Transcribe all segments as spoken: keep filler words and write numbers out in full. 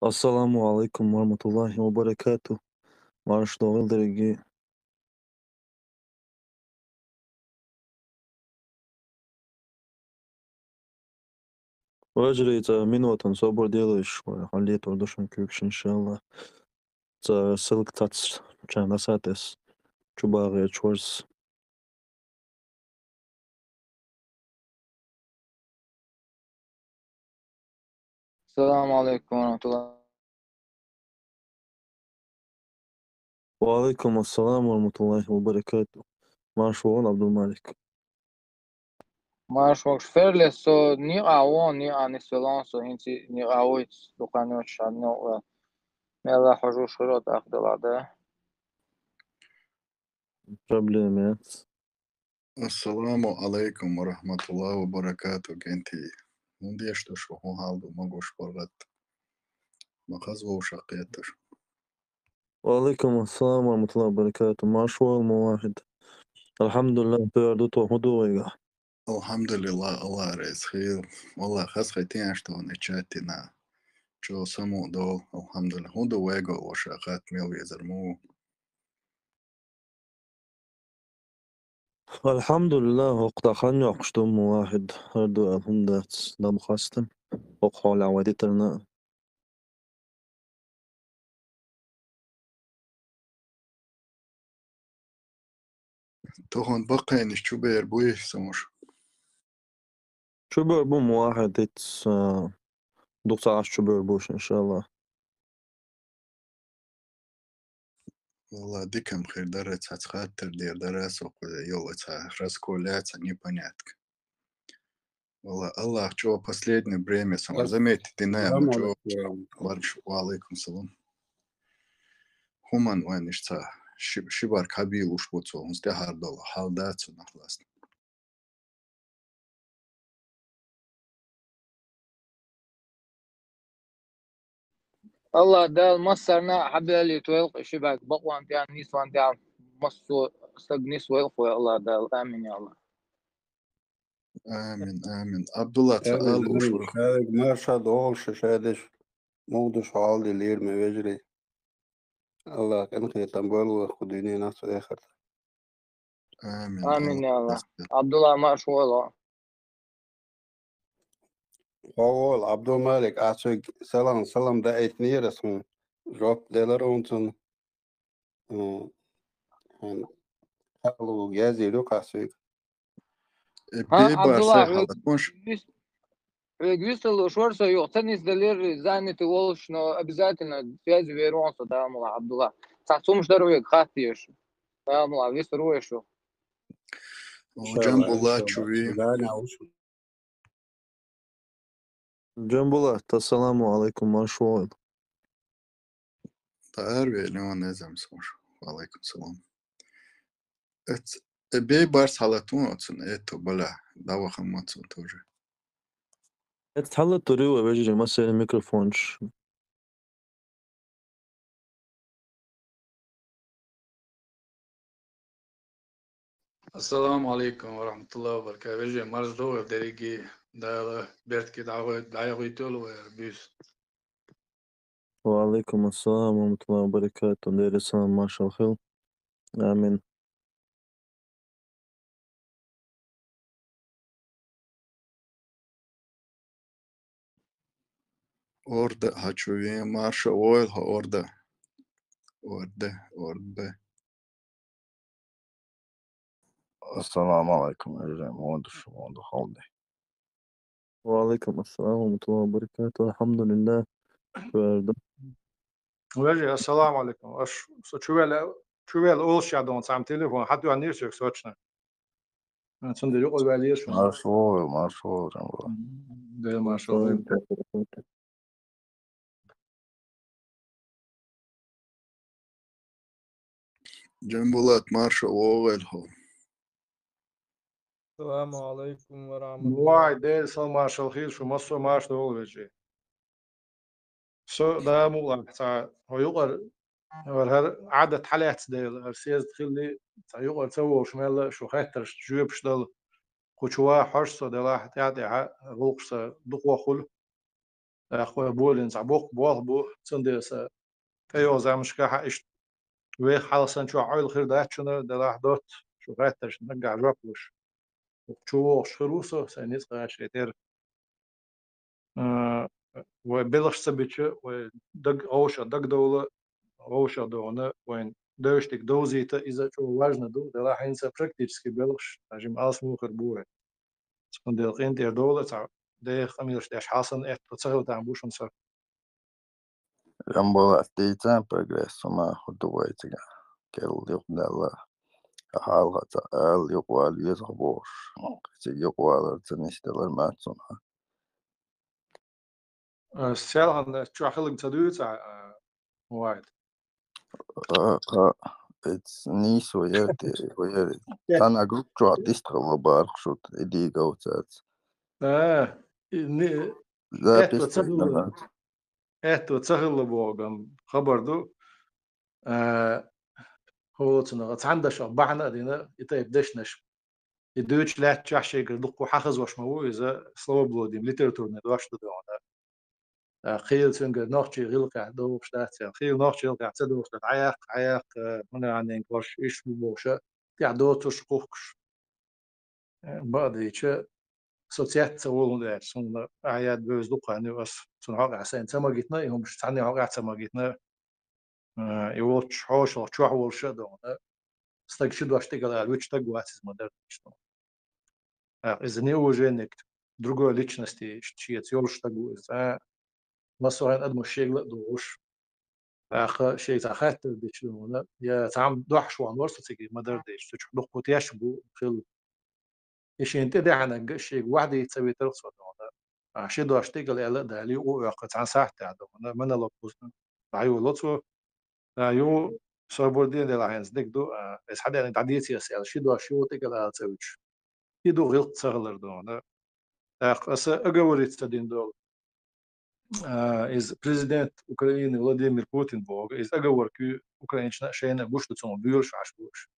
Ассаламу алейкум ва рахматуллахи ва баракату. Марш догӀил дерги. Вежарий, цӀа минутан собар делаш, вай хьаллетар душан куьгаш, иншалла. ЦӀа ссылка цац чан асатес чубагӀе чорс. Салам алейкум ва рахматуллах. Ва алейкум ассалам ва рахматуллахи ва баракату. Марш вогӀал, Абдулмалик. Марш вогӀаш, ферлес со никъа вон, никъа нисвелон со, хӀинца никъа вуйц, дукха ночь шадно, мелла хьожуш хиро тӀахдала да. Проблема яц. Ассаламу алейкум ва рахматуллахи ва баракату, Генти. ХӀун деш ду шу, хӀун хьал ду, могуш паргӀат? Ма хаза вовшахъ кхеташ. Ва алейкум ассалам ва рахматуллахи ва баракату. Марш вогӀал, Мувахид. Алхьамдулиллах, тӀоьр ду тхо, хӀун ду вайга? Алхьамдулиллах, Аллах реза хила. Валла, хаза хай тенаш тхона чатина. Чо саму дол, алхьамдулиллах. ХӀун ду вайга, вовшахъ кхет, мел везар му? Алхьамдулиллах, хӀокху тӀа хан йоккхуш ду, Мувахид, хӀара ду аьлла хӀума дац, Дала хастам, хӀокху хьолехь вай дитарна. Тахана баккхийнаш чубер буй, сан ваша? Чубер бу, Мувахид, хӀинца, а, дукха ца Ӏаш чубер бу, иншалла. Валла, дика-м хир дара, цхьацца хаттар дер дара, со кхуза йолу цхьа раскол яц, непонятка. Валла, Аллах чӀогӀа последнее время сан заметить дина, ма чӀогӀа барш. Ва алейкум салам. ХӀуман вайнаш ца ши, ши барг хьабийлуш бу цо, хӀунца тӀаьхьара долу хьал дац цунах ласта. Аллах Дала массарна а хьабийлийтойла ши бӀаьрг бакъонан тӀехь, нийсонан тӀехь, массо а стаг нисвойла хьо, Аллах Дала. Амин, я Аллах. Амин, амин. Абдулла, ца ала лууш вара. Шадерг марша догӀуш, шадеш, мугӀдуш хьал де лераме вежарий. Аллах къинхетам бойла вай кху дуьненахь, цу эхартахь. Амин. Амин, я Аллах. Абдулла, марша вогӀал. Хьо вогӀал, Абдулмалик, ахь соьга салам, салам даийтинера ас хьуна. Жоп делара хьуна цунна. М, хьуна хьалу язйийр ю кхахь соьга. Э, хьан, бей Абдулла, барсай хьала, вег-, тонш? Вис-, вег вистал шорса юха ца нисделира, занятый волуш, но обязательно связи вер вон со, Дала мукълахь, Абдулла. Цхьа цумаш дара вега хатта еш. Дала мукълахь, вистар ву еш ю. О, иншалла, Джамбулла, иншалла. Чу ви. Дала ушу. Джамбулат, ассаламу алейкум, марш вогӀийла. Тар вели ван эзам сош. Ва алейкум салам. Эц, э, бей барс хьалатун оцун, это, бля, давахам оцун тоже. Эц хьалатури ва вежарий, масера микрофонаш. Ассаламу алейкум ва рахматуллахи ва баракатух. Вежарий, марш догӀийла дерриге, Дала беркате дӀагӀой-, дӀагӀойтийла вай хӀара буьйса. Ва алейкум ассалам ва рахматуллахи ва баракатух. Дела салам, маршалла хила. Амин. Орда, хьан чу вен марша войла хьо, Орда. Орда, Орда. Ассаламу алейкум, вежарий, муха ду шу, муха ду, хала ду? Ва алейкум ассалам ва рахматуллахи ва баракатух. Алхьамдулиллах. Вежарий, ассаламу алейкум. Аш со чувела, чувела олуш я дон цхьаьна телефон, хьан тоьхнера соьга сочна. Цундела юкъа ваьлла еза шуна. Марша вогӀийла, марша вогӀийла, Джамбулат. Дела маршалла. Джамбулат, марша вогӀийла хьо. Саламу алейкум ва рахматуллах. Вай, Дела салам, маршалла хила шу, массо а марша догӀийла, вежарий. Со, Дала мукълахь, цхьа хьо юкъара, хӀара, хӀара Ӏадат хьалаьцна дела, хӀара съезд хилли, цхьа юкъара ца волуш мелла а шу хеттаршна жоьпаш дала, кху чу ван хьожуш со делахь, тӀаьхьа-тӀаьхьа гӀуллакхаш сан дукха ваххула. Ахуй болин цхьа боккха болх бу, цундела сан тӀейогӀу замашкахьа иштта вех хьалха санна чохь Ӏойла хир дац шуна, делахь доцца, шу хаттарш наггахь жоп луш. Чу вогӀуш хир ву со, сайн ницкъ гӀаш хетера. А, вай белхаш ца бича, вай даг, вовшах дагдовла, вовшах догӀана, вайн девшниг довзийта, иза чӀогӀа важна ду, делахь хӀинца практически белхаш, нажим алсмухар бу вай. Цундела къинтӀера довла, цхьа деха къамелаш деш хьалсан аьтто ца хила там бу шуна са. Жамболат дийцан прогресс хӀума хӀу ду вай цига. Керла юкъадаьлла. Хьалха ца ала юкъавала веза бохуш. Цига юкъавалар ца нисделар ма цунах. А, селхана чохь хилга ца дуьйцу, а, а, вайта? А, а, эц нийса ваяр те, ваяр. Э. Цхьана группа чохь дистхилла барх шута, и дийгав цаьрца. А, и ни-, Запись аьтто ца хилла, аьтто ца хилла боху, хабар ду. А, хӀоцунах, цхьана дашах бахьана а дина, и тайпа дешнаш. И дуьйцуш лаьттачохь шегара дуккха хьахазош ма ву иза, словоблудием литературный дош ду догӀана. А, кхийла цуьнгара нохчийн гӀиллакхехь догӀуш дац аьлла. Кхийла нохчийн гӀиллакхехь ца догӀуш дац. Хьаяккха, хьаяккха, хӀунда аьлла, корш, иш бу бохуша, тӀехь доцурш кхухкуш. Э, бакъдийча, со цец ца волу аьлла, суна ахьа яд бевза дукха хан ю ас. Цунна хьокъехь сайна ца магитна, и хӀумаш цхьанна хьокъехь ца магитна. А, и волчу хьошалгӀа чохь волуша а догӀана, стаг ши дош тӀигала аьлла, вуьту стаг вац иза ма-дарра дийцича. ТӀаккха иза неуважение к другой личности, шеца йолуш стаг ву иза. Цкъа массо а хьайн адамаш шегала а догӀуш. ТӀаккха шега цхьа хаттар деш догӀана, я цхьамма дохьуш вахана вара со цига ма-дарра дийцича, цу чу дуккха теш бу хилла. И шена тӀедеанарг а шега ваьхьдийца ца витарх со догӀана. А, ши дош тӀигала аьлла а далий, юкъа оьккху цхьана сахьтехь догӀана, монолог бузна дӀайолало цо. А, юха собар ден делахь хӀинца дика ду, а, иза хьадеанарг дӀадийци аса аьлла, ши дош юха тӀигала ала ца вуьтуш. И ду гӀиллакх ца хилар догӀана. ТӀаккха аса оговориться дина долу. А, иза президент Украины Владимир Путин боху, иза оговорка ю украинчна а шайна а гуш ду, цунах буьйлуш Ӏаш бу уьш.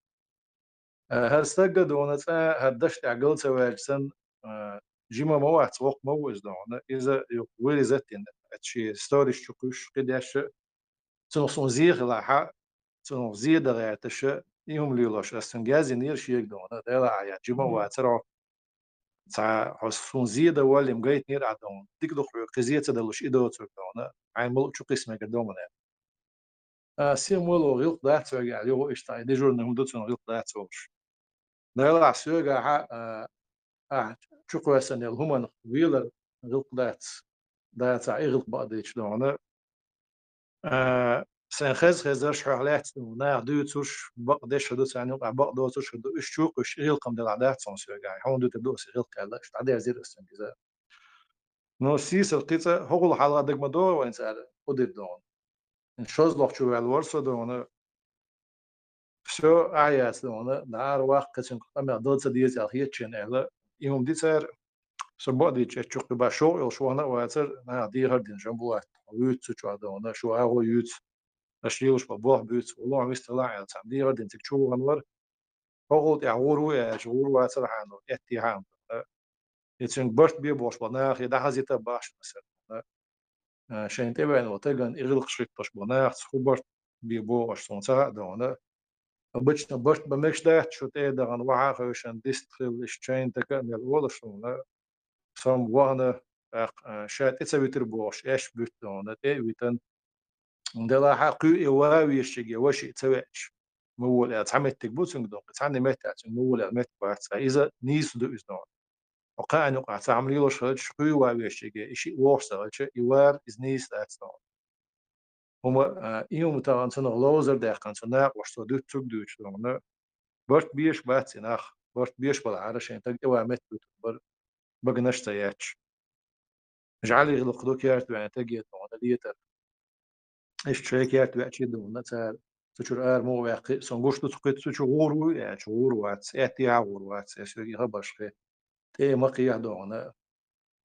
А, хӀара стагга догӀана цкъа хӀара даш тӀехь гал ца ваьлча санна, а, жима ма вац, воккха ма ву иза догӀана. Иза юха вырезать дина, это шен сторис чу кхуьйсуш, кхидеш а, цунах суна зе хилахьа, цунах зе дан гӀерташа, и хӀума лелош, ас цуьнга яздинера шега догӀана, Дела а яц, жима а вацара хьо. Цхьа хьо суна зе дан воллийна гайтинера ахь догӀана. Дика ду хьоьга, кхин зе ца далуш и доцург догӀана, хьайн муьлххачу кхиссинарг догӀана. А, сема вало гӀиллакх дац хьоьга аьлла, юха иштта и дежурный хӀума ду цунна гӀиллакх дац олуш. Делахь соьгахьа, а, ахь чукхоьссина йолу хӀуманах велар гӀиллакх дац, дацахь и гӀиллакх бакъдийча догӀана. А, сайн хеза-хезарш хьоьх лаьцна ду, наха дуьйцурш, бакъдеш хӀу ду, царна юкъахь бакъдоцурш хӀу ду, уьш чу а кхуьссуш, и гӀиллакх-м делахь дац хьуна соьгахь, хьуна дуьтур ду аса и гӀиллакх аьлла, иштта дӀадерзира аса цуьнга иза. Но сийсара кхин цкъа хӀокхул хьалха дага ма догӀу вайн цара хӀу дира догӀана. ШозлагӀчу ваьлла вара со догӀана. Всё, ахьа яц догӀана, дӀара ваккха, кхин цуьнга къамел дала ца деза аьлла хетачийн аьлла, и хӀума ди цара. Со бакъдийча, эцчу кхин баш шовкъ йолуш вахана а вацара, наха дехар дина, Жамбулат, вуьйцу цу чохь догӀана, шу агӀо юьйцу, аша лелаш болу болх буьйцу, валлахӀи, вистхилахь аьлла, цхьамма дехар дина цига чу вахана вара. ХӀокхул тӀехь гӀур ву аьлча, гӀур вацара хьан, аьттехьа а. И цуьнга барт бе бохуш болу нахе дӀахазийта а бахьаш аса. А, шайна тӀевеана волу тагана и гӀиллакхаш хӀиттош болу нахаца хӀун барт бе бохуш суна ца хаьа догӀана. Обычно барт бан мегаш дац, шу тӀе а дахана, вахьа а хевшина, дистхила, иштта шайна така а мел олуш суна. Со-м вахана, тӀаккха, а, ша тӀе ца витира бохуш, аьшпа буьту догӀана, тӀе а витина. Делахь а кхуьу и ван везачуьнга ваша а ца веача, ма вола аьлла, цхьа меттиг бу цуьнга доккху, цхьанна меттехь цуьнга ма вола аьлла меттиг бац, ткъа иза нийса ду иза догӀана. Хьо кхаанна юкъахь цхьа хӀума лелош хилча, кхуьу ван везачуьнга и шиъ вогӀуш ца хилча, и вар иза нийса дац догӀана. ХӀума, а, и хӀума тахана цунах ловзар даьккхина, цу накъош цо дуьтуьцург дуьйцуш догӀана. Барт беш бац и нах, барт беш балахьара шайн таг тӀе ван меттиг бара, баганаш а ца етташ. ЖӀаьлий гӀиллакх ду керта веана тагетта вахана летар. Иштта шайн керта веачий а догӀана цара, цу чуьра ара муха ваьккхи, сан гуш ду цу кхуьйту цу чу гӀур ву аьлча, гӀур вац, аьттехьа а гӀур вац, аса соьга и хабарш хи. ТӀе а ма кхехьа догӀана.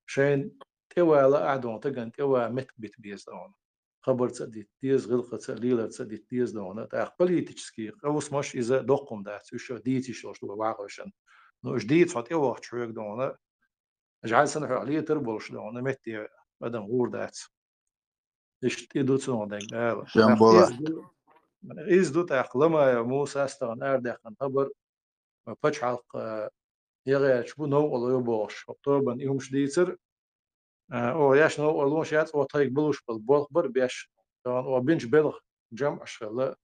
Шайна тӀе вала а догӀана, тагана тӀе ван меттиг бита беза догӀана. Хабарца а дитта деза, гӀиллакхаца а, леларца а дитта деза догӀана. ТӀаккха политический къовсамаш иза доккха хӀума дац, уьш дийца йиш йолуш ду вахавешан. Ну, уьш дийца хьо тӀе вахча хьоьга догӀана. ЖӀаьла санна хьох летар а болуш догӀана, метте адам гӀур дац. Иштта и ду цунах дагара ала. Шен ТӀаккха бола. Иза ду, иза ду тӀаккха Ломаев Мусас тахана арадаьккхина хабар, пачхьалкх, э, яхъяьлча бу новкъарло бохуш, тобанна и хӀумаш дийцар. Э, оха еш новкъарлонаш яц, оха тхайга балуш болу болх бар беш, тахана оха бинчу белхан жамӀаш хилла,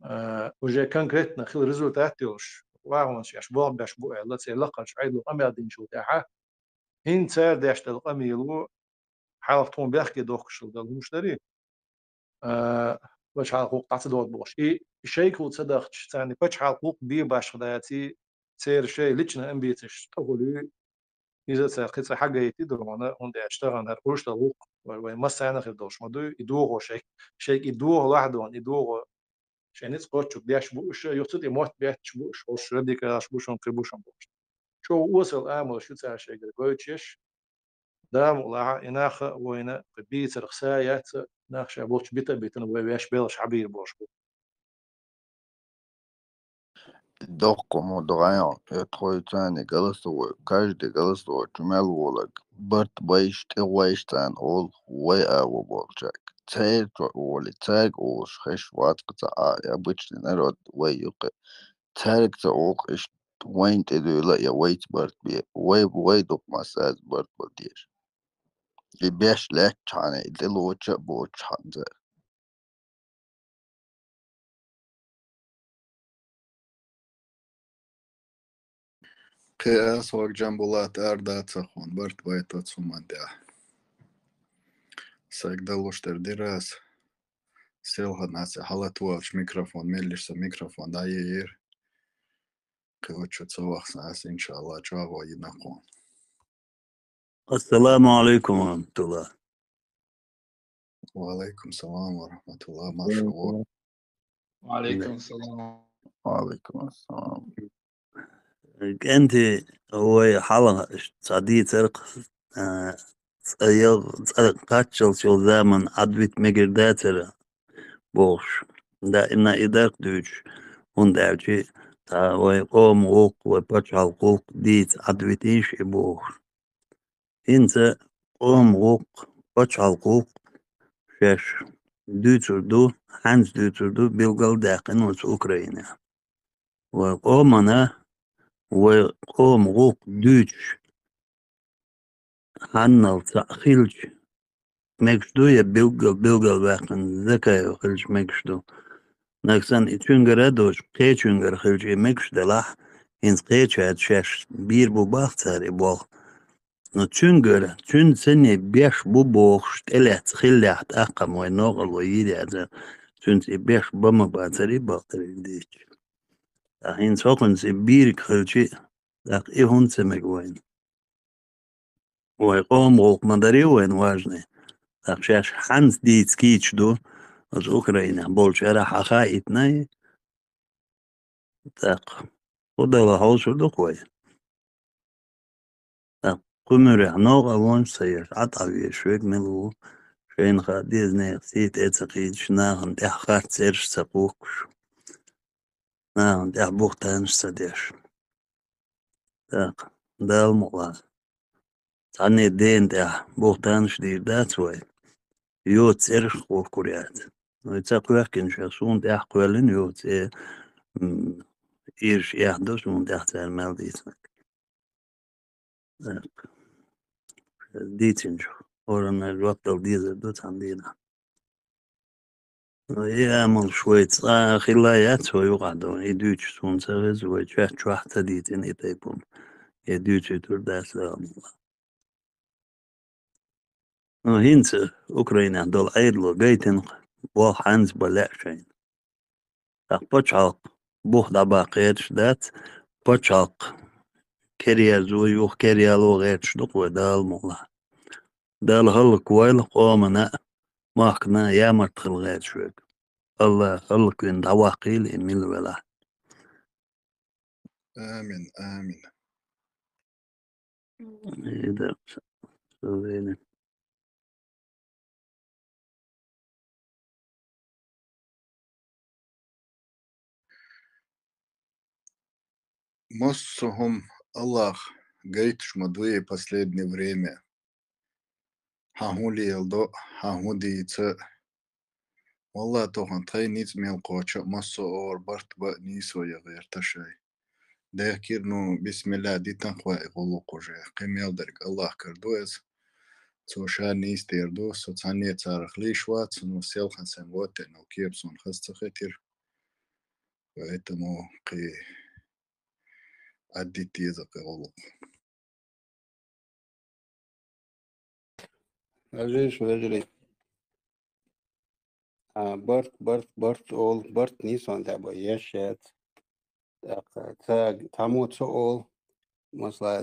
э, уже конкретно хила результат йолуш, вахонаш еш болх беш бу аьлла, церан лакхарчу Ӏедало къамел динчул тӀаьхьа, хӀинца цара деш долу къамело хьалха тхуна бехке дохкуш долу хӀумаш дарий, а, пачхьалкх гӀуллакх дӀа ца доду бохуш. И шайгахула ца дахча, царна пачхьалкх гӀуллакх бен башха даций, церан шайн личный амбицеш тӀехула юй, иза цара кхин цкъа хьагайти ду хьуна, хӀунда аьлча тахана хӀара хуьлуш долу гӀуллакх вай, вай массарна а хир долуш ма дуй, и догӀо шайга, шайга и догӀа лахьа ду хьуна, и догӀо шайн ницкъ кхоччург деш бу уьш, юха цу тӀе мотт бетташ бу уьш, хӀорш радикалаш бу шуна, кхин бу шуна бохуш. ЧӀогӀа осал амалш ю цара шайгара гойтуш еш, Дала мукъалахь, и нах а вайна кхин бийцарх са яц, нах ша болчу бита а битина, вай веш белхаш хьабийр болуш бу. Доккха мо ду гӀайгӀа, я тхой царна голосовой, каждый голосовой чу мел волаг, барт байш, тӀе гӀойш царна олу, вай а ву болчаьрга. Церан чу а волий, цаьрга олуш хеш вац кхин цхьа а, я обычный народ вай юккъе. Цаьрга ца олу иштта, вайна тӀе дуьйла я вайца барт бе, вай, вай дукха массаза барт бан деза. И беш лаьттачхьана, и тӀелоцуш а боцуш хьанза. Кхин а схьа Джамбулат ара дац хьуна, барт байта цу хӀуманна тӀехь. Сайга далуш тера дира ас. Селхана аса хьалатвалчу микрофон, меллиша сан микрофон дӀаеира. Кхин оцу чу ца вахна аса, иншалла, чӀогӀа йина кхуна. Ассаламу алейкум ва рахматуллах. Ва алейкум салам ва рахматуллах. Марша гӀо. Ва алейкум салам. Ва алейкум ассалам. КӀентий, вай хьалха цхьа дийцар, а, цӀа ял-, цӀа кхаччалц йолу заман Ӏадвита мегар дацара бохуш. Даимна и дарх дуьйцуш, хӀунда аьлча цхьа вай къоман гӀуллакх, вай пачхьалкхан гӀуллакх дийца Ӏадвитийша и бохуш. ХӀинца къоман гӀуллакх, пачхьалкхан гӀуллакх шаьш дуьйцур ду, хьаьнца дуьйцур ду, билгал а даьккхина оцу Украинехь. Вай къомана, вай къоман гӀуллакх дуьйцуш, хьаннал цхьаъ хилча, мегаш ду, я билггал, билгал ваьккхина Закаев хилча мегаш ду. Нагахь санна и цуьнгара а доцуш, кхечуьнгара хилча и мегаш делахь, хӀинца кхечаьрца шаьш бийр бу боху цара и болх. Но цуьнгара, цуьнан санна беш бу бохуш, тӀелаьцна хиллехь, тӀаккха вайн новкъарло йийр яцара, цуьнца и беш бан ма бацара и бакъдерг дийцча. Ткъа хӀинца хӀокхуьнца и бийриг хилча, тӀаккха и хӀунда ца мега вайна? Вай къоман гӀуллакх ма дарий вайна важный. ТӀаккха шаьш хьаьнца дийца кийча ду, оцу Украинехь болчара хьахаийтинай. ТӀаккха хӀун дала хьовсур ду-кх вай? ТӀаккха кху муьрехь новкъарлонаш ца еш, Ӏад Ӏа везаш верг мила ву, шайна хаа деза нехан сий тӀе а ца кхийдаш, нахана тӀехь харц цӀераш ца кхухкуш, нахана тӀехь бухтанаш ца деш. ТӀаккха, Дала мукъалахь, цхьанне дена тӀехь бухтанаш дийр дац вай, йоцу цӀераш кхухкур яц. Вай ца кхоьхкина шех, суна тӀехь кхоьллина йоцу цӀе, м, ираш эхь ду суна тӀехь цара мел дийцинарг. ТӀаккха, дийцинчух, хӀоранна жоп дала дезар ду цхьана дийнахь. И амалш вай цкъа а хилла яц вай юкъахь долу, и дуьйцуш суна ца веза, вай чоьт чохь ца дийцина и тайпа хӀума. И дуьйцуьйтур дац Дала мукъалахь. Ну, хӀинца Украинехь долу Ӏедало гайтина, болх хьаьнца бан лаьа шайна. ТӀаккха пачхьалкх бух дӀабаккха гӀерташ дац, пачхьалкх кераерзо, юха кераяло гӀерташ ду-кх вай, Дала мукъалахь. Дала хӀаллаквойла къомана а, махкана а ямарта хила гӀерташ верг. Алла хӀаллаквина дӀаваккхийла и мила велахь. Амин, амин. И да, со вели. Массо а хӀума Аллах гайташ ма дуй последнее время. хьан хӀун леладо, хьан хӀун дийца. Валлахь, тахан тхай ницкъ мел кхочу а, массо а оагӀора барт бан нийсо ян гӀерта шоай. Дехкира, ну, бисмиллахӀ, дитанхой и гӀуллакх уже. Кхин мел дерг АллахӀ кара ду иза. Цо ша нийса дер ду, со цхьанне царах лийш вац, ну, селхан сайн воттина кепа сона хаза ца хетира. Поэтому кхин Ӏаддита деза кхы гӀуллакх. Вежарий, вежарий. А, барт, барт, барт олу, барт нийсонан тӀехь бан еш яц. ТӀаккха ца, цхьаммо ца олу, масала,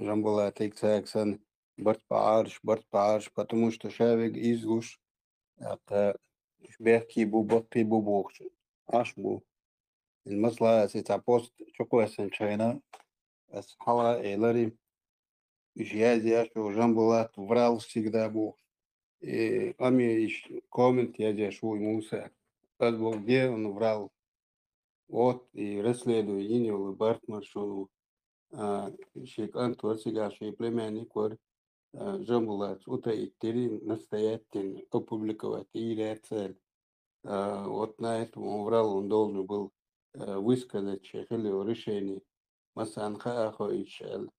Жамбулатига цаьрга санна, барт бан Ӏараш, барт бан Ӏараш, потому что ша верг излуш, тӀаккха уьш бехке бу, баккхий бу бохуш, Ӏаш бу. Масала, аса и цхьа пост чукхоьссинчу хенахь, аса хьалха элира, уьш язъеш, Жамбулат врал всегда бохуш. И къамелаш, коммент язъеш ву и Муса. Аса боху, где он врал? Вот и расследование йина йолу барт маршо, а, шен кӀант вара цигахь, шен племянник вара, а, Жамбулатца утаить дира, настоятельно опубликовать йийр яц аьлла. А, вот на этом он врал, он должен был, а, высказать шайн хилла йолу решение, массарна хаа а хоуьйтуш аьлла.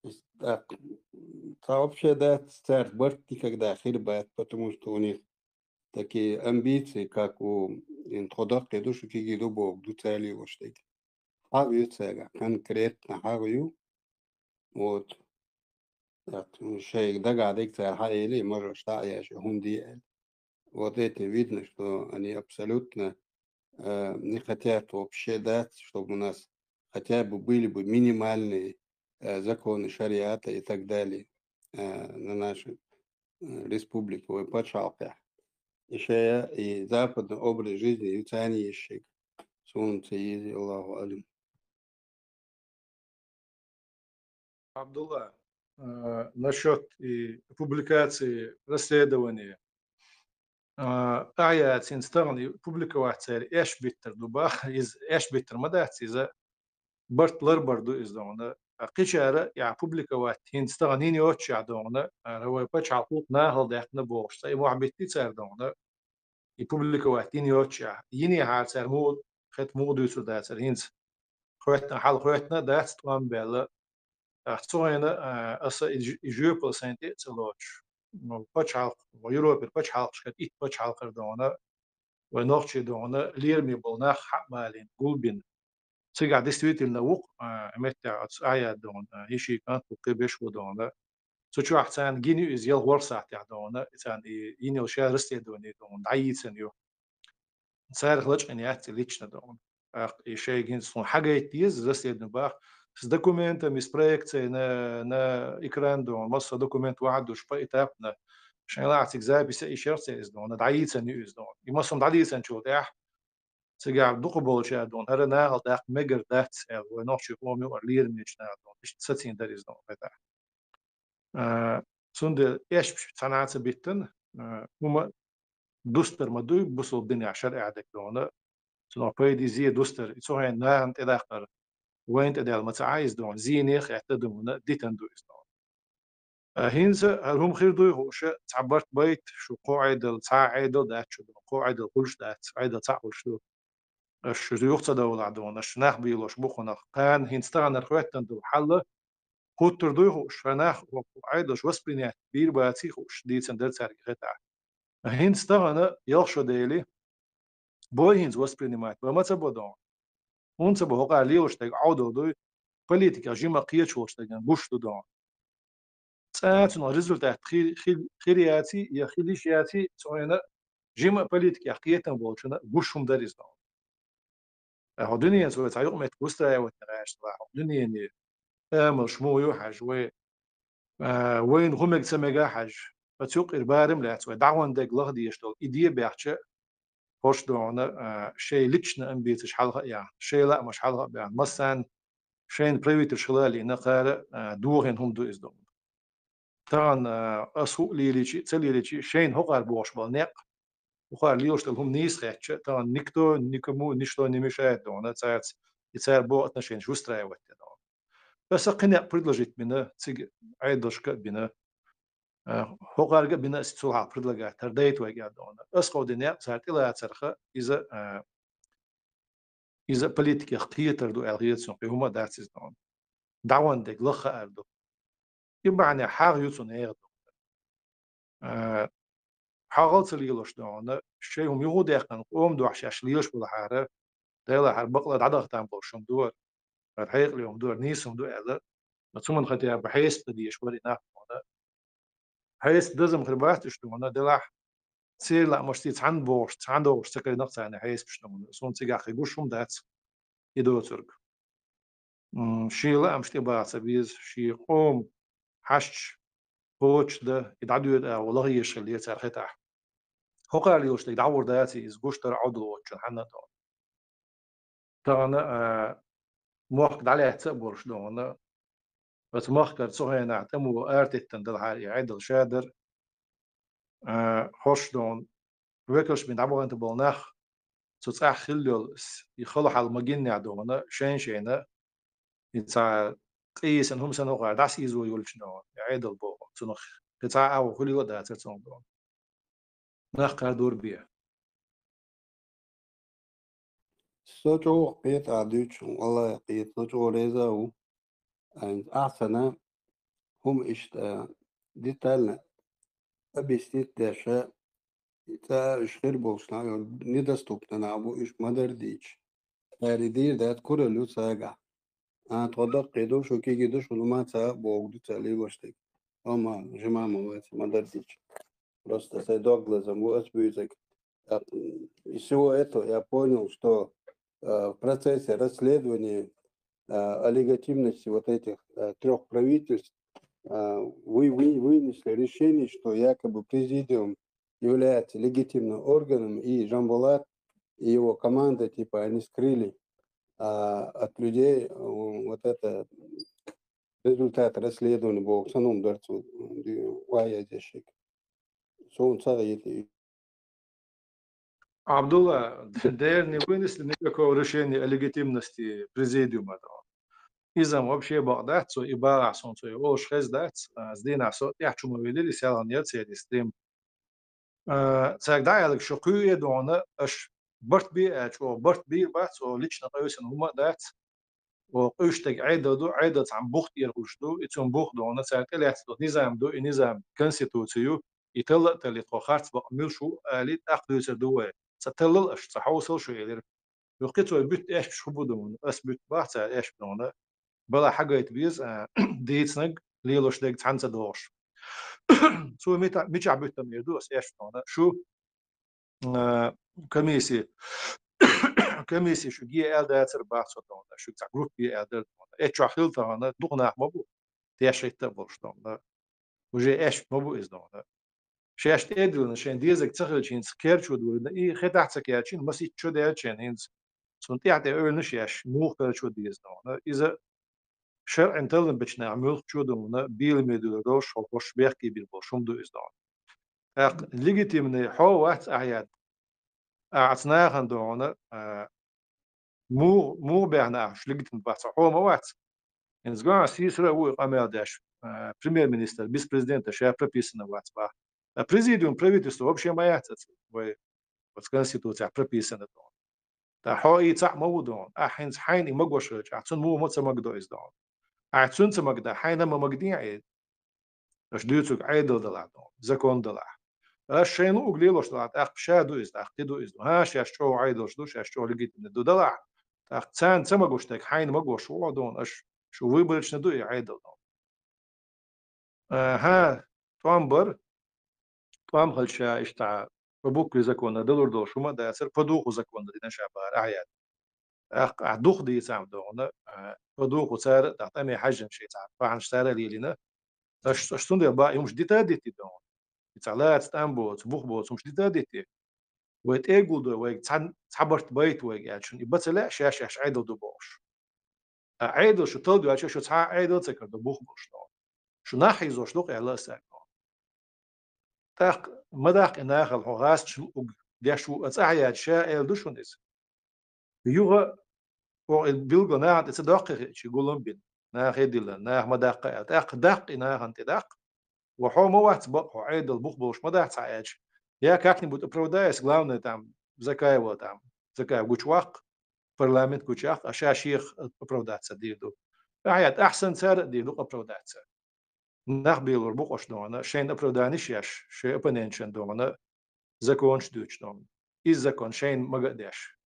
Иштта тӀаккха, цхьа вообще дац, цаьрца барт никогда хир бац, потому что у них такие амбиции, как у, ин тхо даккхий ду, шу кегий ду бохург ду цара лелош дерг. ХьагӀ ю цаьргахь, конкретно хьагӀ ю. Вот. Так, ну, шайга дагахь дерг цара хьаэли, можешь дӀа а еш, хӀунда аьлла. Вот этим видно, что они абсолютно, э, не хотят вообще дать, чтобы у нас хотя бы были бы минимальные, э, законы шариата и так далее, э, на нашу, э, республику, вай пачхьалкхехь. И шая, и западный образ жизни ю царна йиш ерг. Суна ца еза, Аллаху алим. Абдулла, э, насчёт и публикации расследования. А, ахьа яц хӀинца тахана и публиковать церан эш биттар ду бах, иза эш биттар ма дац, иза барт ларбар ду иза дохана. А кхечара я публиковать хӀинца тахана йина йоццушехь дохана, а, вай пачхьалкхо нахала даьккхина бохуш, цхьа и мохь битти цара дохана, и публиковать йина йоццушехь. Йинехьара цара муха хета, муха дуьйцур дацара хӀинца. Хоьттина, хьал хоьттина а дац, тӀом баьлла. Ахь цу хенахь, а, аса и ж-, и жоьпалла сайн тӀе а ца лоцуш. Ну, пачхьалкх-, Европера пачхьалкхашкара итт пачхьалкхера дохана, вай нохчий дохана, лераме болу нах хьа а балийна, гулбина. Цигахь действительно ву-кх, а, меттехь оцу ахьа яц дохана, а, йишин кӀант ву, кхин беш ву дохана. Цу чохь царна гина ю иза ялхоргӀа сахьтехь дохана, и царна и йина йолу шайн расследование дохана, дӀайийцина ю. Царах лачкъийна яц и лично дохана. ТӀаккха и шайга хӀинца суна хьагайта деза, расследование бах. С документами, с проекцией на, на экран дохана, массо а документ вахьа душ поэтапно. Шайн лаахь цига запись а йиш яра церан иза дохана, дӀайийцина ю иза дохана. И массо а дӀадийцинчул тӀаьхьа цигахь дукхахболчара дохана, хӀара нахала даккха мегар дац аьлла, вай нохчий къоман юкъара лерамечу наха дохана. Иштта сацийна дара иза дохана, хӀетахь. А, цундела эшпаш цхьана а ца биттина, а, хӀума дустар ма дуй, бусалба динехь шарӀехь дерг дохана, цунах пайда, зе дустар, и цу хенахь нахана тӀедаккхар, вайна тӀедаьлла ма ца Ӏа иза дохана, зене а хетта дохана, дитина ду иза дохана. А, хӀинца хӀара хӀума хир дуй хууш, цхьа барт байта, шу кхо Ӏедал, цхьа Ӏедал дац шу дохана, кхо Ӏедал хуьлуш дац, Ӏедал цхьаъ хуьлуш ду. Аша юха ца довлахь дохана, аша нах бийлош бу кхунах. Кхана хӀинца таханара хоьттина долу хьал хӀуттур дуй хууш, ша нах хӀокху Ӏедалш воспринять бийр баций хууш, дийцина дара цаьрга хетахь. ХӀинца тахана, ялх шо дели, бой хӀинца воспринимать бан ма ца бо дохана. ХӀунда ца бо, хӀокхара лелош дерг Ӏовдал дуй, политикех жима кхеташ волчу дерг гуш ду дохана. Цкъа а цунах результат хи-, хи-, хир яций, я хила йиш яций, цу хенахь жима а политикех кхетам болчунна гуш хӀума дара иза дохана. Ткъа хӀокху дуьненца вай цхьа юкъаметтиг выстраивать дина гӀерташ, хӀокху дуьненан амалш муха ю хьажа, вай, а, вайна хӀун мега ца мега хьажа, оцу юкъара барам лаьцна вай дӀагӀон дерг лаха дезаш долу и де баьхча, хӀорш дохана, а, шайн личный амбицеш хьалха а яьхна, шайн лаамаш хьалха а баьхна, массарна шайна правительш хила а лийна, кхара, а, дохийна хӀума ду иза дохана. Тахана, а, ас хӀуъа лелийча а, ца лелийча а, шайна хӀокхара бохуш болу некъ, хӀокхара лелош долу хӀума нийса хетча, тахана никто, никому, ничто не мешает дохана, цаьрца, и цара боху отношенеш выстраивать дина дохана. Аса кхин некъ предложить бина, цига Ӏедалшка а бина. А, хӀокхаьрга а бина ас цул хьалха предлагать, хӀара дайта вайга аьлла дона. Ас хов дина яа, цара тӀелацарха, иза, а, иза политикех кхетар ду аьлла хета сона, кхы хӀума а дац иза дона. ДӀаван дег лаха ар ду. И бахьане хьагӀ ю цу нехан дона. А, хьагӀал ца лелош дона, шай хӀума юху даьккхана, къома духьа шаьш лелаш балахьара, Дела хӀара бакъла дӀадахтам болуш хӀума ду хӀара, хӀара хьекъале хӀума ду хӀара, нийса хӀума ду аьлла, цу ман хата яба хьесап дан дезаш вара и нах дона. Хьесап дазам хир бац уьш дона, делахь церан лаамашца цхьаьна бохуш, цхьаьна дохуш ца карийнакх царна хьесапаш дона. Суна цигахь хи гуш хӀума дац и доцург. М, шен лаамаш тӀебаха ца беза, шен къома хьашташ кхочушдан, и дӀадоьду агӀо лаха езаш хиллера цара хетахь. ХӀокхара лелаш дерг дӀагӀур дац, иза гуш дара Ӏовдал воцучун хьанна а дона. Тахана, а, мохк дӀалаьцна а болуш дона, оцу махкара цу хенахь тӀамо аратеттина далахьара и Ӏедал ша дара, а, хӀорш дона, векалш бина дӀабаханта болу нах, цу цӀахь хилла йолу с-, и хала хьал магиннехь дона, шайна-шайна, и цхьа къийсина хӀума санна хӀокхара дӀасаийзо йолчу дона, и Ӏедал боху, цунах кхин цхьа а агӀо хуьлийла а дацара цунах дона. Нах кхардор бен. Со чӀогӀа кхета ахь дуьйцучух, валлахӀи, кхета, со чӀогӀа реза а ву. Айн, ахьа санна, хӀума иштта детально объяснить деш, цкъа уьш хир болуш нах, недоступно нах бу, уьш ма-дарра дийцча. Цара и дийр дац, куралла ю цигахь. А, тхо даккхий ду, шу кегий ду, шуна ма ца боху ду ца лелош дерг. Амма жима ма вац, ма-дарра дийцча. Просто сайн дог лазам бу ас буьйцург. Так, из всего этого я понял, что, э, в процессе расследования, э, о легитимности вот этих, э, трёх правительств, э, вы, вы вынесли решение, что якобы президиум является легитимным органом, и Жамбулат, и его команда, типа, они скрыли, а, от людей, э, вот это результат расследования боху санна хӀума дара цу, м, ди-, вай язъяшшиг. Суна ца гӀийти. Абдулла, дера не вынесли никакого решения о легитимности президиума, да. Иза вообще бакъ дац, цо и багахь суна цо и олуш хеза дац, а, с дийнахь со тӀаьхьа чу ма велира, и селхана яра церан и стрим. А, цаьрга дӀааьлларг шу кхуьу дона, аша барт бе аьлча, оха барт бийр бац, оха лично къевсина хӀума а дац. Оха къуьйсу дерг Ӏедал ду, Ӏедал цхьана бух тӀера гӀуш ду, и цунна бух дона, цара тӀелаьцна долу низам ду, и низам конституци ю, и талла а талли, тхо харц бакъ муьлш ву, али, тӀаккха дуьйцур ду вай. Ца таллал аша, ца хьовсал шу, элира. Юха кхин цо буьтта аьшпаш хӀун бу дона, ас буьтта бах цара аьшпа дона, бала хьагайта беза, а, дийцинарг, лелош дерг цхьаьна ца догӀуш. Цо мита-, мичахь буьттам эр ду ас аьшпа дона, шу а, комиссия, комиссия шуьга е аьлла дацара бах цо дона, шуьга цхьа группа е аьлла дара дона. Эццахь хила тахана дукха нах ма бу, тешхӀитта а болуш дона. Уже аьшпа ма бу иза дона. Шаьш тӀе а диллина, шайн дезарг ца хилча, хӀинца керчо дурина, и хетахь ца керчина, масийтта чо даьлча хӀинца. Цунна тӀаьхьа тӀе ойланаш еш, муха керчо деза дона. Иза шарӀан таллам бечу наха муьлххачо а дона, бийламе дуьллур долуш, хӀокхуш бехке бийр болуш хӀума ду иза дона. ТӀаккха легитимный хьо вац ахьа яд. Ахьа цу нахана дона, а, муха, муха баьхна ахьа уьш легитимный бац, хьо ма вац. ХӀинца гой сийсара а ву и къамел деш, а, премьер-министр, без президента ша прописана вац бах. А президиум, правительство вообще ма яц аца вай, оцу конституцехь прописана дона. Ткъа хьо и цхьаъ ма ву дона. Ахьа хӀинца хьайна и магош хилча, ахьа цунна муха ма ца магадо иза дона. Ахьа цунна ца магадахь, хьайна ма магадехьа и. Аша дуьйцург Ӏедал далахь дона, закон далахь. Аша шайна луъург лелош далахь, тӀаккха ша ду иза, тӀаккха кхин ду иза дона. ХӀан, шаьш чӀогӀа Ӏедалш ду, шаьш чӀогӀа легитимный ду далахь. ТӀаккха царна ца магош дерг хьайна магош ву хьо дона, аша шу выборочно ду и Ӏедал дона. Аха, тӀом бар. ТӀом хилча иштта по букве закона далур долуш хӀума а дацара, по духу закона дина ша бара ахьа яд. ТӀаккха ахьа духу дийцам дона, а, по духу цара, тӀаккха тӀаме хьаьжжина шайн цхьа бахьанаш цара а лелийна. Аш, аш цундела бан и хӀумаш дита а дитти дона. И цхьа лаца тӀам боцу, бух боцу хӀумаш дита а дитти. Вай тӀегулдой, вайга цхьа, цхьа барт байта вайга аьлла, шуна и бан ца лаьа, шаьш-шаьш Ӏедал ду бохуш. Ткъа Ӏедал шу талла доьлча, шу цхьа а Ӏедал ца карадо, бух болуш дона. Шу нах хьийзош ду-кх аьлла аса аьлла дона. ТӀаккха ма даккха и нахал хьо гӀазкхаша луъург деш ву, аца ахьа яд ша аьлла ду шуна иза. Юха, оха и билггал нахана тӀе ца доккхий хиъча, гулам бина, нахе а диллина, наха ма даккха аьлла. ТӀаккха даккха и нахана тӀе даккха. Ва хьо ма вац бакъ, хьо Ӏедал бух болуш ма дац хьан аьлча. Я как-нибудь оправдайся, главное, там, Закаева, там, Закаев гучаваккха, парламент гучаяккха, а ша шех оправдаться дийр ду. Ахьа ахьсан цара а дийр ду оправдаться. Нах белор бу къош дона, шайн оправданиш еш, шайн оппонентшан дона, законаш дуьйцуш дона. Иза закон шайна мага а деш.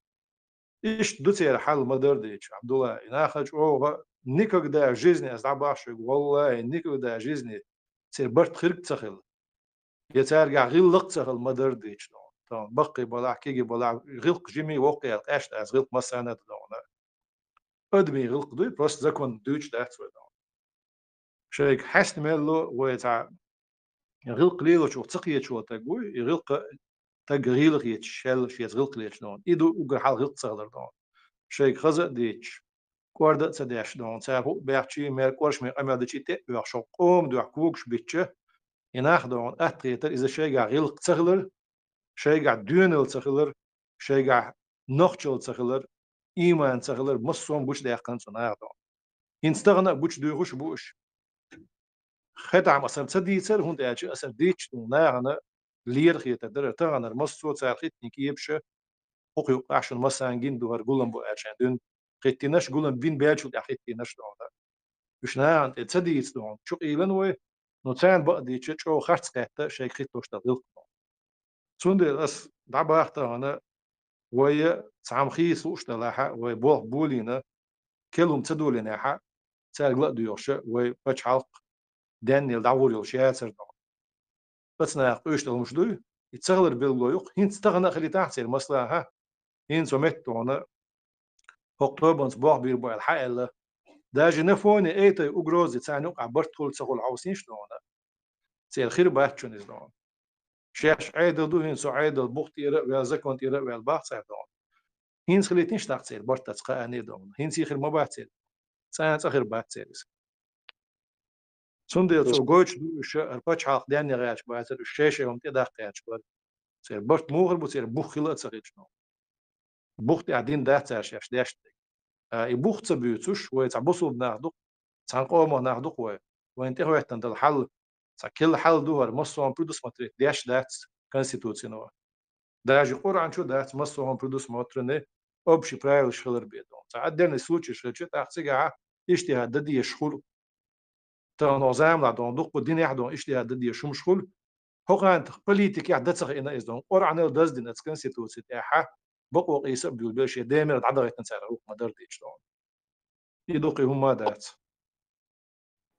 Иштта ду церан хьал ма-дарра дийча, Абдулла, и нахал чӀогӀа никогда в жизни, ас дӀабахьа шуьга, валлахӀи, никогда в жизни церан барт хирг ца хилла. Я цаьргахь гӀиллакх ца хилла ма-дарра дийча дона. Тахана баккхий балахь, кегий балахь, гӀиллакх жимий, воккхий аьлла къаьшта ас гӀиллакх массарна а ду дона. Адамийн гӀиллакх дуй, просто закон дуьйцуш дац вай дона. Шайга хьаьсна мел ло вай цхьа гӀиллакх лелочух ца кхеташ волу таг вуй, и гӀиллакх таг гӀийла хеташ, шел шеца гӀиллакх лелаш дона. И ду уггар хьалха гӀиллакх ца хилар дона. Шайга хаза а дийцаш, кӀорда а ца деш дона, цара хӀуъа баьхчий, мер кӀоршаме къамел дичий тӀе а оьхуш, хӀокху къоман дуьхьа когаш бичча, и нах дона атта хетар, иза шайгахь гӀиллакх ца хилар, шайгахь доьналла ца хилар, шайгахь нохчалла ца хилар, ийман ца хилар, массо а гучудаьккхина цу наха дона. ХӀинца тахана а гучудуьйхуш а бу уьш. Хетахьмас аса ца дийцар, хӀунда аьлча аса дийцча ду нахана лера хетар дара, таханара массо а цара хӀиттийна кепаш, хӀокху юккъехь шуна массарна гина ду хӀара гулам бу аьлла шайн дуьйна хӀиттийнаш, гулам бина баьллачул тӀаьхьа хӀиттийнаш дона. Уьш нахана тӀе ца дийца дона, чу къийлина вай, но царна бакъ дийцча, чӀогӀа харц кхетта шайга хӀиттош дара гӀиллакх дона. Цундела ас дӀабахьа тахана, вай цхьамма хийца лууш делахь а, вай болх болийна, керла хӀума ца долийнехь а, цаьрга ла а доьхуш, вай пачхьалкх денна дӀагӀур йолуш яцара дона. Оцу наха къуьйсуш долу хӀумаш дуй, и ца хилар билгало ю-кх, хӀинца тахана а хилийтахь церан маслахьа, хӀинца метта дона, хӀокху тобанца болх бийр бу аьлла хьан аьлла. Даже на фоне этой угрозы царна юкъахь барт хуьлу ца хуьлу хьовсийша дона. Церан хир бац шуна иза дона. Шаьш Ӏедал ду, хӀинца цу Ӏедал бух тӀера а ваьлла, закон тӀера а ваьлла бах цара дона. ХӀинца хилийтинаш даккха церан барт дац кхаанний дона. ХӀинца хир ма бац церан. Цкъа а цкъа хир бац церан иза. Цундела цо гойтуш ду уьш, хӀара пачхьалкх денна гӀерташ бацара, уьш шай-шай хӀума тӀедаккха гӀерташ бара. Церан барт муха бу, церан бух хила а ца хилча. Бух тӀехь дина дац цара шаьш деш дерг. А, и бух ца буьйцуш, вай цхьа бусулба нах ду-кх, цхьана къомах нах ду-кх вай. Вайна тӀехӀоьттина долу хьал, цхьа керла хьал ду хӀара, массо а предусмотреть деш дац Конституцино. Даже Къуръан чу дац массо а предусмотренный, общий правилаш хилар бен дона. Цхьа отдельный случайш хилча, тӀаккха цигахь иштиха дан дезаш хуьлу. Тахана хӀокху заманахь дона, дуккха динехь дона, иштиха дан дезаш хӀумаш хуьлу. ХӀокхуьнан политикехь дан ца хиъна иза дона. Къуръанал даздина оцу Конституци тӀехь, бакъо къийса а буьйлабелла, шен Даймира дӀадахийтина цара хӀума ма-дарра дийцча дона. И дукха хӀума а дац.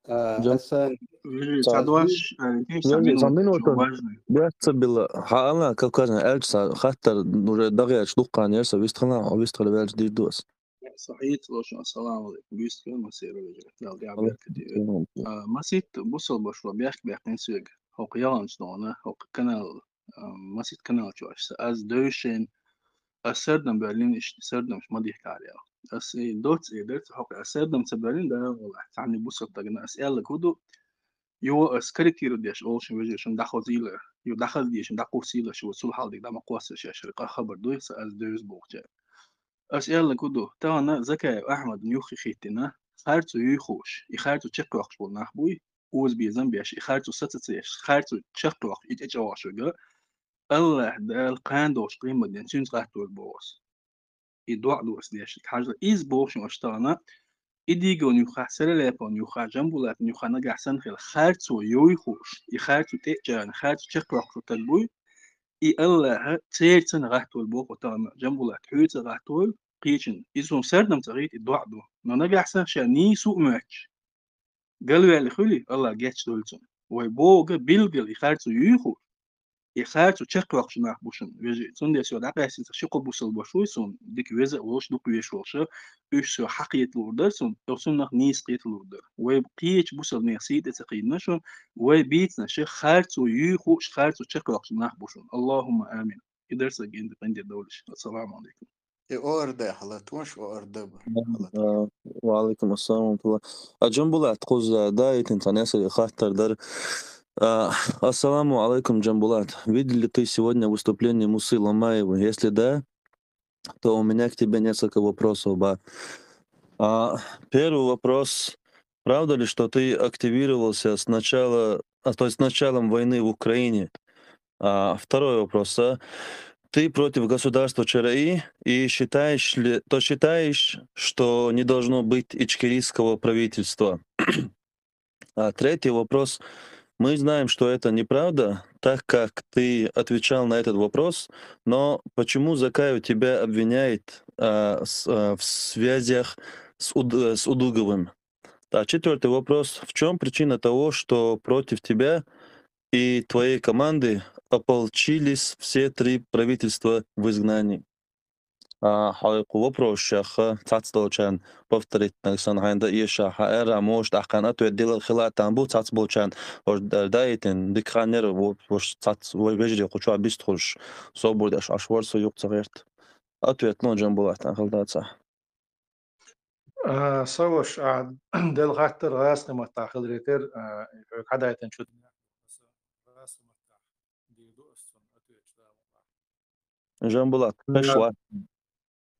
А, Жан- аса Вижи, Ца- садваш, а, кийса Жан- минут, ца минуту важный. Бехк ца билла. Хьан ала, Кавказан аьлча ца хаттар уже дагӀерча дуккха яра сан вистхила, вистхила ваьлча дийр ду ас. Сахьийт лошун, ассаламу алейкум. Вистхила масера вежа. Дал дя Алейкум беркати. Ассалам. А, масит бусал башла бехк бехк инсвег. ХӀокху яланчу дона, хӀокху канал, а, масит канал чу аш. Аз девшен, ас сардам берлин ишти сардамш ма дихкар ял. Ас и доц и дерц хӀокху ас сардам ца берлин да вала. Царни бусал тагна ас элла куду. Йо, ас корректировать деш олуш вежа шун дахозийла, ю дахаз дешин дакъусийла шу сулхалдик дама косса шешри къа хабар дуй, са аз девз бухча. Ас элла куду, тагана Закаев Ахмад нюххи хиттина, харцу юйхуш, и харцу чекхвахш бол нах буй, уз безам беш, и харцу сацацеш, харцу чекхвахш, и чечаваш вега, Аллах Дал кхандош къиммат ден цуьнца гӀаттур бохус. И доӀа дос деш, хьажла, из бохуш аштагӀана, и дигон юххахь, саралепон юххахь, жамбулатон юххахь нагахь санна хила, харцо йойхуш, и харцо тӀечӀарна, харцо чекхваккхуш таг буй, и Аллаха церцан гӀаттур боху тагӀана, жамбулат хьуьца гӀаттур, кхечун, иза хӀун сардам ца гӀийта, и доӀа ду. Но нагахь санна ша нийсу а моьттуш, галваьлла хуьлий, Аллах гечдойла цунна. Вай бога билггал и харцо юйхуш, и харцо чекхваккхуш нах бу шуна, вежарий. Цундела со дӀакъаьстина ца ши-кхо бусал баш вуй суна, дика веза а волуш, дукха веш волуш, уьш со хьакхеталур дара суна, тӀо цуннах нийса кхеталур дара. Вай кхечу бусалнех сий тӀе ца кхийдина шуна, вай бийцина ша харцо юйхуш, харцо чекхваккхуш нах бу шуна. Аллахумма амин. И дарсаг генди къинде довлуш. Ассаламу алейкум. И ОРД хьалат ваш, ОРД бу. Хьалат. А, ва алейкум ассалам ва рахматуллах. А, Джамбулат, кхуза, да, итин цхьа несари хаттар дар. А, ассаламу алейкум, Джамбулат. Видел ли ты сегодня выступление Мусы Ломаева? Если да, то у меня к тебе несколько вопросов, ба. А, первый вопрос. Правда ли, что ты активировался сначала а, то есть с началом войны в Украине. А, второй вопрос, а, ты против государства Чараи и считаешь ли, то считаешь, что не должно быть ичкерийского правительства? А, третий вопрос. Мы знаем, что это неправда, так как ты отвечал на этот вопрос, но почему Закаев тебя обвиняет, а, с-, а, в связях с Уд-, э, с Удуговым? А четвёртый вопрос. В чём причина того, что против тебя и твоей команды ополчились все три правительства в изгнании? А, хьо кху вопросех цхьацца долчарна повторитнаг санна хьайна дан эша, хьан аьрра муш тӀаккха ответ делар хила а там бу цхьацца болчарна, уж да-, даийтина дика хан яр, во-, ваш цхьацца вай вежарий кху чохь бист хуьлуш, собар деш Ӏаш вара со юкъа ца гӀерта. Ответ лун Джамбулатан хила дацахь. А, Саваш, а, делла хаттар гӀазкхийн маттахь хиларе терра, а, хьоьга хьадайтина чу гӀазкхийн маттахь дийр ду ас цунна ответ чу дала. Джамбулат, а, пеш ва?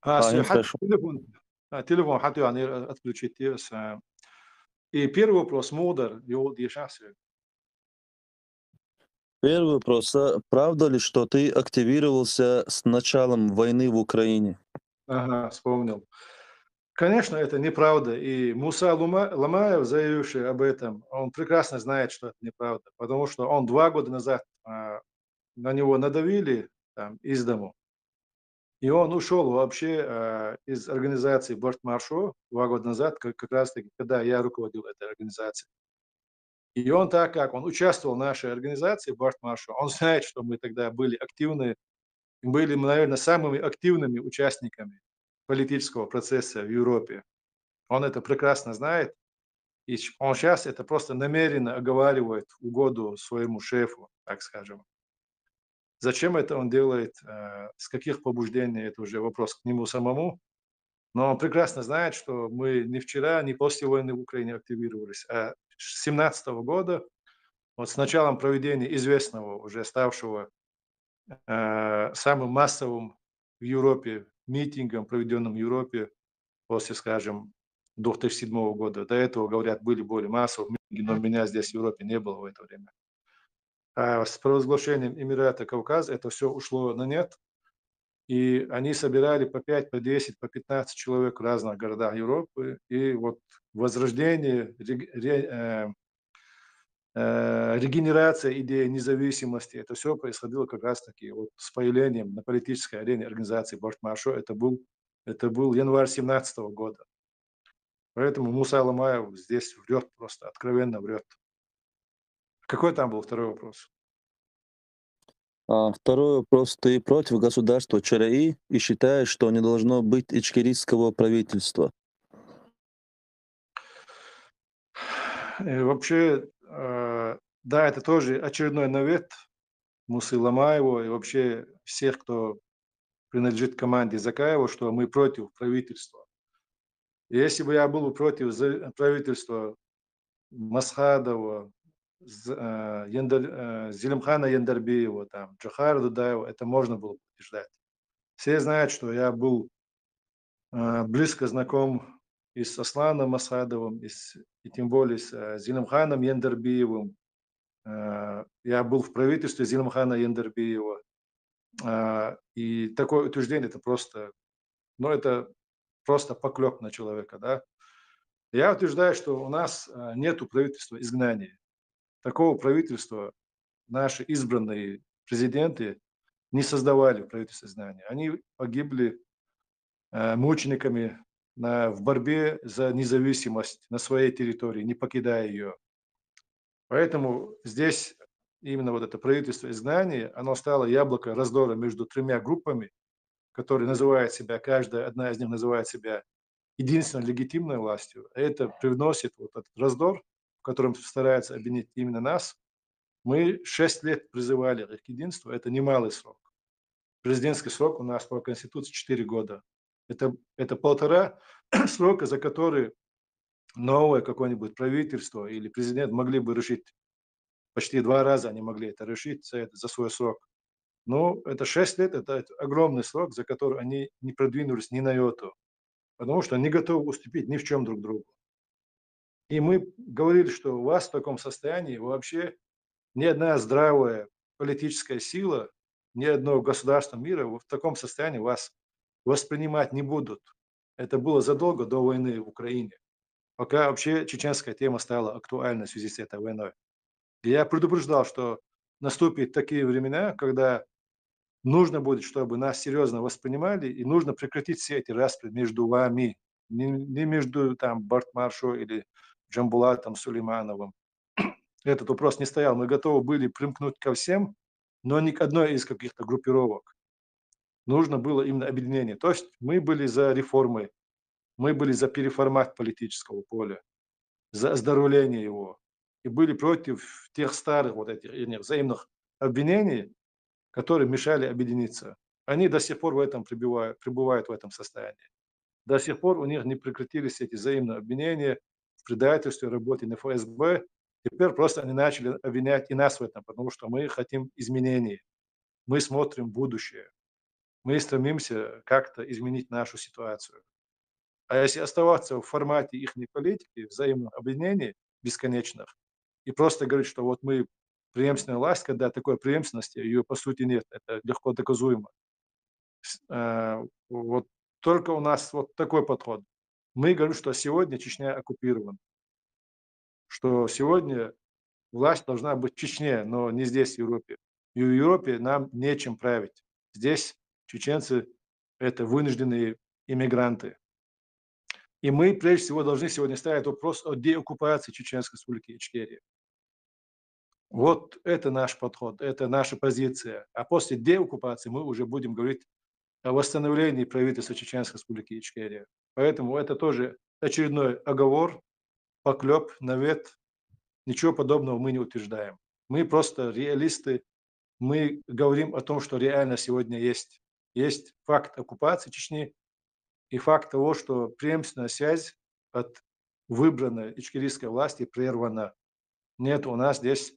А, а, се хӀинца хьан пеш ва. Телефон, а, телефон хьан тоьхна отключить те ас, а. И первый вопрос, муха дара, йо дешахь соьга. Первый вопрос. А, правда ли, что ты активировался с началом войны в Украине? Ага, вспомнил. Конечно, это неправда. И Муса Лума-, Ломаев, заявивший об этом, он прекрасно знает, что это неправда, потому что он два года назад, а, на него надавили там из дому, и он ушёл вообще, а, из организации Бартмаршо два года назад, как, как раз-таки, когда я руководил этой организацией. И он, так как он участвовал в нашей организации Бартмаршо, он знает, что мы тогда были активны, были, наверное, самыми активными участниками политического процесса в Европе. Он это прекрасно знает. И щ-, он щас это просто намеренно оговаривает в угоду своему шефу, так скажем. Зачем это он делает, э, с каких побуждений, это уже вопрос к нему самому. Но он прекрасно знает, что мы не вчера, не после войны в Украине активировались, а с семнадцатого года, вот с началом проведения известного, уже ставшего, э, самым массовым в Европе митингом, проведённым в Европе после, скажем, две тысячи седьмого года. До этого, говорят, были более массовые митинги, но меня здесь в Европе не было в это время. А с провозглашением Эмирата Кавказ это всё ушло на нет. И они собирали по пять, по десять, по пятнадцать человек в разных городах Европы. И вот возрождение, рег-, ре-, э, э, регенерация идеи независимости, это всё происходило как раз-таки вот с появлением на политической арене организации Бартмаршо. Это был, это был январь семнадцатого года. Поэтому Муса Ломаев здесь врёт просто, откровенно врёт. Какой там был второй вопрос? А, второй вопрос. Ты против государства Чараи и считаешь, что не должно быть ичкерийского правительства? Э, вообще, э, да, это тоже очередной навет Мусы Ломаева и вообще всех, кто принадлежит команде Закаева, что мы против правительства. Если бы я был против за-, правительства Масхадова, З-, э, Яндаль-, э, Зелимхана Яндарбиева, там, Джохара Дудаева, это можно было бы утверждать. Все знают, что я был, э, близко знаком и с Асланом Масхадовым, и с, и тем более с, э, Зелимханом Яндарбиевым. Э, я был в правительстве Зелимхана Яндарбиева. А, и такое утверждение, это просто, ну, это просто поклёп на человека, да. Я утверждаю, что у нас, э, нету правительства изгнания. Такого правительства наши избранные президенты не создавали, правительство изгнания. Они погибли, э, мучениками на, в борьбе за независимость на своей территории, не покидая её. Поэтому здесь именно вот это правительство изгнания, оно стало яблоко раздора между тремя группами, которые называют себя, каждая одна из них называет себя единственной легитимной властью. Это привносит вот этот раздор, в котором стараются обвинить именно нас. Мы шесть лет призывали к единству, это немалый срок. Президентский срок у нас по Конституции четыре года. Это, это полтора срока, за которые новое какое-нибудь правительство или президент могли бы решить. Почти два раза они могли это решить за это, за свой срок. Но это шесть лет, это, это огромный срок, за который они не продвинулись ни на йоту, потому что не готовы уступить ни в чём друг другу. И мы говорили, что у вас в таком состоянии вы вообще ни одна здравая политическая сила, ни одно государство мира в таком состоянии вас воспринимать не будут. Это было задолго до войны в Украине, пока вообще чеченская тема стала актуальной в связи с этой войной. И я предупреждал, что наступят такие времена, когда нужно будет, чтобы нас серьёзно воспринимали, и нужно прекратить все эти распри между вами, не, не между там Бартмаршо или Джамбулатом Сулеймановым. Этот вопрос не стоял. Мы готовы были примкнуть ко всем, но не к одной из каких-то группировок. Нужно было именно объединение. То есть мы были за реформы, мы были за переформат политического поля, за оздоровление его. И были против тех старых вот этих их взаимных обвинений, которые мешали объединиться. Они до сих пор в этом пребывают, пребывают в этом состоянии. До сих пор у них не прекратились эти взаимные обвинения в предательстве, работе на Ф С Б. Теперь просто они начали обвинять и нас в этом, потому что мы хотим изменений. Мы смотрим в будущее. Мы стремимся как-то изменить нашу ситуацию. А если оставаться в формате ихней политики, взаимных обвинений бесконечных, и просто говорить, что вот мы преемственная власть, когда такой преемственности, её по сути нет, это легко доказуемо. С-, э, вот только у нас вот такой подход. Мы говорим, что сегодня Чечня оккупирована, что сегодня власть должна быть в Чечне, но не здесь, в Европе. И в Европе нам нечем править. Здесь чеченцы — это вынужденные иммигранты. И мы, прежде всего, должны сегодня ставить вопрос о деоккупации Чеченской Республики Ичкерия. Вот это наш подход, это наша позиция. А после деоккупации мы уже будем говорить о восстановлении правительства Чеченской Республики Ичкерия. Поэтому это тоже очередной оговор, поклёб, навет. Ничего подобного мы не утверждаем. Мы просто реалисты. Мы говорим о том, что реально сегодня есть. Есть факт оккупации Чечни и факт того, что преемственная связь от выбранной ичкерийской власти прервана. Нет у нас здесь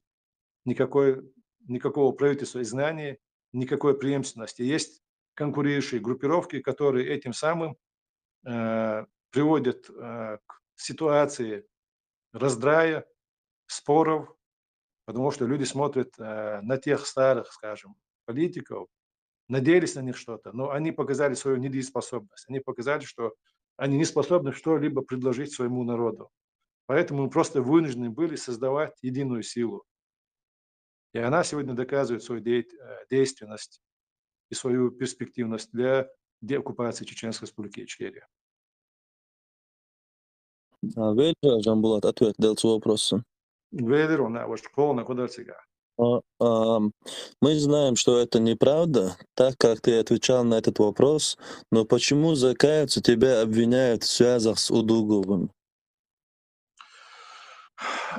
никакой, никакого правительства изгнания, никакой преемственности. Есть конкурирующие группировки, которые этим самым, э, приводят, э, к ситуации раздрая, споров, потому что люди смотрят, э, на тех старых, скажем, политиков, надеялись на них что-то, но они показали свою недееспособность. Они показали, что они не способны что-либо предложить своему народу. Поэтому мы просто вынуждены были создавать единую силу. И она сегодня доказывает свою деят-, э, действенность и свою перспективность для деоккупации Чеченской Республики Ичкерия. А, вели, Жанболат, ответ дал цу вопросу? Вели, Рона, ваш кол на куда сега? А, ам, мы знаем, что это неправда, так как ты отвечал на этот вопрос, но почему, оказывается, тебя обвиняют в связях с Удуговым?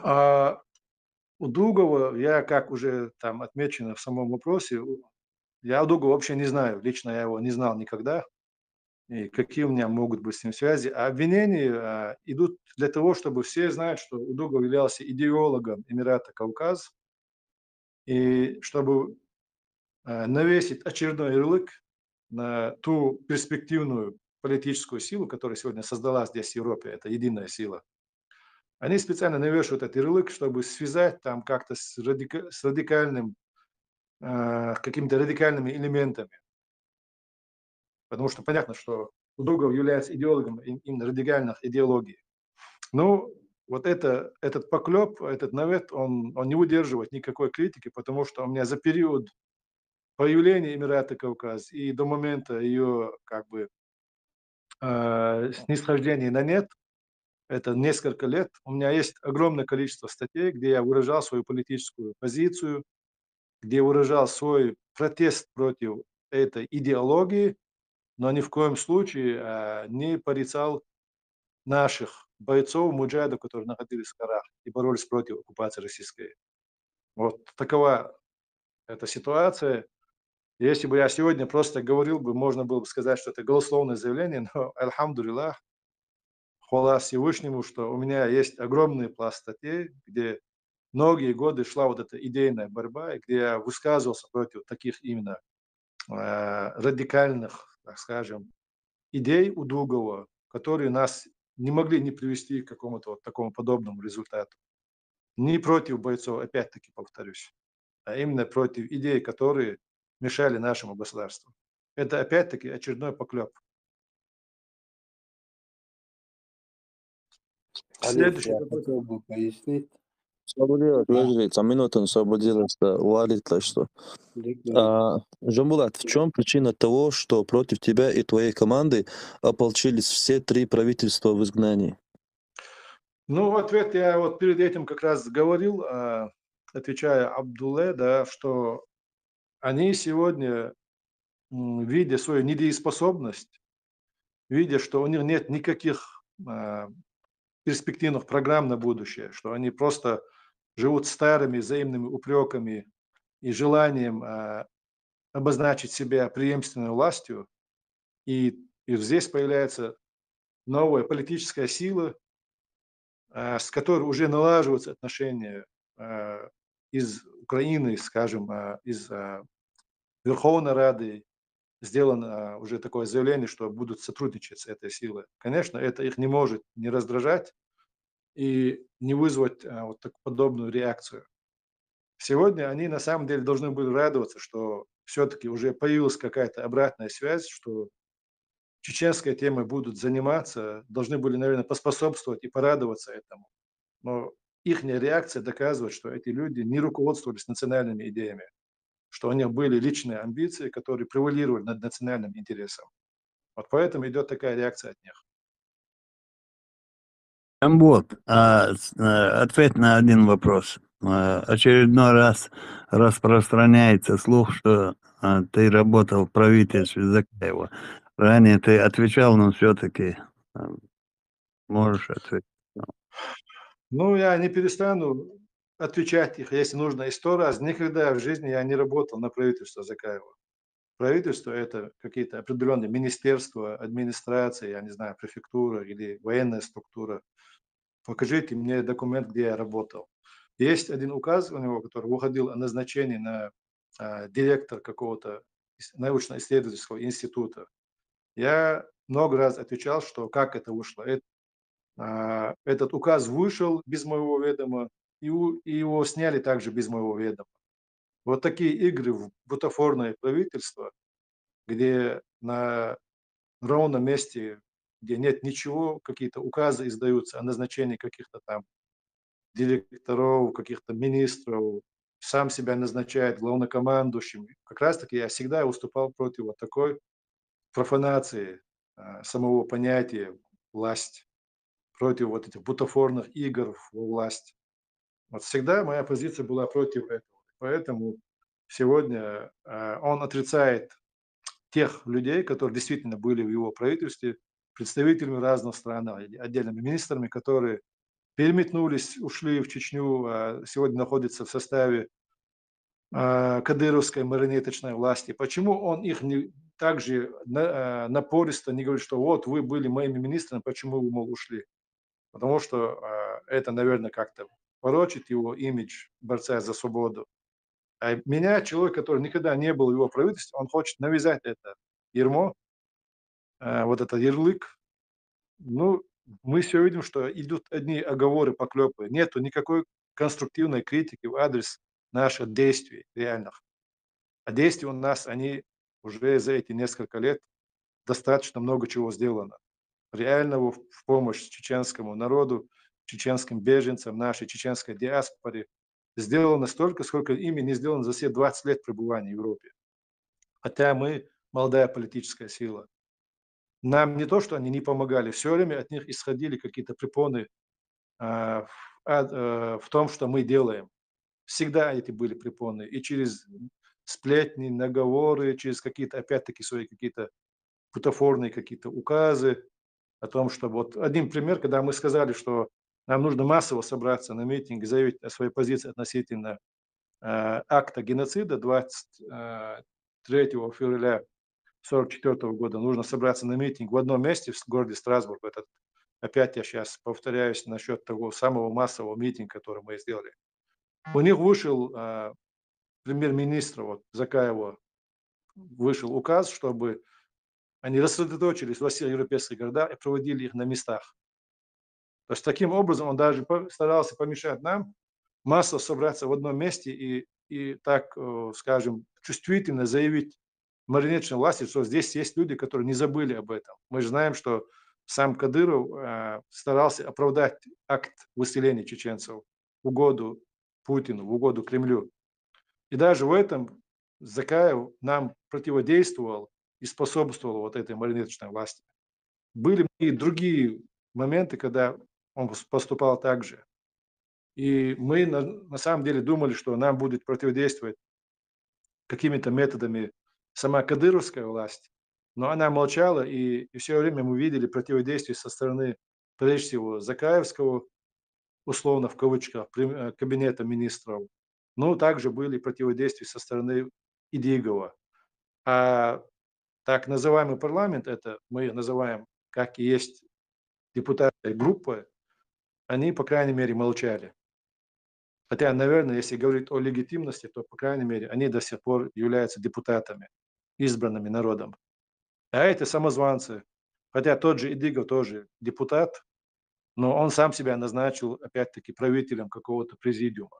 А, Удугова, я, как уже там отмечено в самом вопросе, у-, я Удугова вообще не знаю, лично я его не знал никогда, и какие у меня могут быть с ним связи. А обвинения, а, идут для того, чтобы все знают, что Удугов являлся идеологом Эмирата Кавказ, и чтобы, а, навесить очередной ярлык на ту перспективную политическую силу, которая сегодня создалась здесь, в Европе, это единая сила. Они специально навешивают этот ярлык, чтобы связать там как-то с радика-, с радикальным, э, какими-то радикальными элементами. Потому что понятно, что Удугов является идеологом им-, именно радикальных идеологий. Ну, вот это, этот поклёб, этот навет, он, он не выдерживает никакой критики, потому что у меня за период появления Эмирата Кавказ и до момента её, как бы, э, снисхождения на нет, это несколько лет, у меня есть огромное количество статей, где я выражал свою политическую позицию, где выражал свой протест против этой идеологии, но ни в коем случае, а, не порицал наших бойцов, муджахидов, которые находились в горах и боролись против оккупации российской. Вот такова эта ситуация. Если бы я сегодня просто говорил бы, можно было бы сказать, что это голословное заявление, но, альхамдулиллах, хвала Всевышнему, что у меня есть огромный пласт статей, где многие годы шла вот эта идейная борьба, и где я высказывался против таких именно, э, радикальных, так скажем, идей Удугова, которые нас не могли не привести к какому-то вот такому подобному результату. не против бойцов, опять-таки повторюсь, а именно против идей, которые мешали нашему государству. Это опять-таки очередной поклеп. Следующий вопрос. Хотел бы пояснить. Освободилась, подожди, там минуту освободилась, да, валит, так что. А, Жамбулат, в чем причина того, что против тебя и твоей команды ополчились все три правительства в изгнании? Ну, ответ я вот перед этим как раз говорил, а, отвечая Абдулле, да, что они сегодня, видя свою недееспособность, видя, что у них нет никаких, а, перспективных программ на будущее, что они просто живут старыми взаимными упреками и желанием, а, обозначить себя преемственной властью, и, и здесь появляется новая политическая сила, а, с которой уже налаживаются отношения, а, из Украины, скажем, а, из, а, Верховной Рады сделано, а, уже такое заявление, что будут сотрудничать с этой силой. Конечно, это их не может не раздражать и не вызвать, а, вот так подобную реакцию. Сегодня они на самом деле должны были радоваться, что все-таки уже появилась какая-то обратная связь, что чеченской темой будут заниматься, должны были, наверное, поспособствовать и порадоваться этому. Но их реакция доказывает, что эти люди не руководствовались национальными идеями, что у них были личные амбиции, которые превалировали над национальным интересом. Вот поэтому идет такая реакция от них. Вот, а, с- э, ответ на один вопрос. Э, Очередной раз распространяется слух, что э, ты работал в правительстве Закаева. Ранее ты отвечал, но все-таки можешь ответить. Ну, я не перестану отвечать их, если нужно, и сто раз. Никогда в жизни я не работал на правительство Закаева. Правительство — это какие-то определенные министерства, администрации, я не знаю, префектура или военная структура. Покажите мне документ, где я работал. Есть один указ у него, который выходил о назначении на, а, директор какого-то ис- научно-исследовательского института. Я много раз отвечал, что как это вышло. Эт- а, этот указ вышел без моего ведома, и, у- и его сняли также без моего ведома. Вот такие игры в бутафорное правительство, где на ровном месте, где нет ничего, какие-то указы издаются о назначении каких-то там директоров, каких-то министров, сам себя назначает главнокомандующим. Как раз-таки я всегда выступал против вот такой профанации, а, самого понятия власть, против вот этих бутафорных игр во власть. Вот всегда моя позиция была против этого. Поэтому сегодня, а, он отрицает тех людей, которые действительно были в его правительстве, представителями разных стран, а, отдельными министрами, которые переметнулись, ушли в Чечню, а сегодня находятся в составе, а, кадыровской марионеточной власти. Почему он их не, также на- а, напористо не говорит, что вот вы были моими министрами, почему вы, мол, ушли? Потому что, а, это, наверное, как-то порочит его имидж борца за свободу. А меня человек, который никогда не был в его правительстве, он хочет навязать это ермо, э, вот этот ярлык. Ну, мы все видим, что идут одни оговоры, поклепы. Нету никакой конструктивной критики в адрес наших действий реальных. А действия у нас, они уже за эти несколько лет достаточно много чего сделано. Реально в в помощь чеченскому народу, чеченским беженцам, нашей чеченской диаспоре сделано столько, сколько ими не сделано за все двадцать лет пребывания в Европе. Хотя мы молодая политическая сила. Нам не то, что они не помогали, все время от них исходили какие-то препоны, а, в, а, э, в том, что мы делаем. Всегда эти были препоны. И через сплетни, наговоры, через какие-то, опять-таки, свои какие-то бутафорные какие-то указы о том, что вот один пример, когда мы сказали, что нам нужно массово собраться на митинг и заявить о своей позиции относительно, э, акта геноцида двадцать третьего февраля сорок четвёртого года, нужно собраться на митинг в одном месте в городе Страсбург. Этот, опять я сейчас повторяюсь насчет того самого массового митинга, который мы сделали. У них вышел, э, премьер-министр, вот, Закаева, вышел указ, чтобы они рассредоточились во всех европейских городах и проводили их на местах. То есть таким образом он даже по- старался помешать нам массово собраться в одном месте и, и так, э, скажем, чувствительно заявить марионеточной власти, что здесь есть люди, которые не забыли об этом. Мы же знаем, что сам Кадыров э, старался оправдать акт выселения чеченцев в угоду Путину, в угоду Кремлю. И даже в этом Закаев нам противодействовал и способствовал вот этой марионеточной власти. Были и другие моменты, когда он поступал так же. И мы на, на самом деле думали, что нам будет противодействовать какими-то методами сама кадыровская власть, но она молчала, и, и все время мы видели противодействие со стороны, прежде всего, Закаевского, условно в кавычках, прем- э, кабинета министров, но также были противодействия со стороны Идигова. А так называемый парламент, это мы называем, как и есть депутатская группа, они, по крайней мере, молчали. Хотя, наверное, если говорить о легитимности, то, по крайней мере, они до сих пор являются депутатами, избранными народом. А эти самозванцы, хотя тот же Идигов тоже депутат, но он сам себя назначил, опять-таки, правителем какого-то президиума.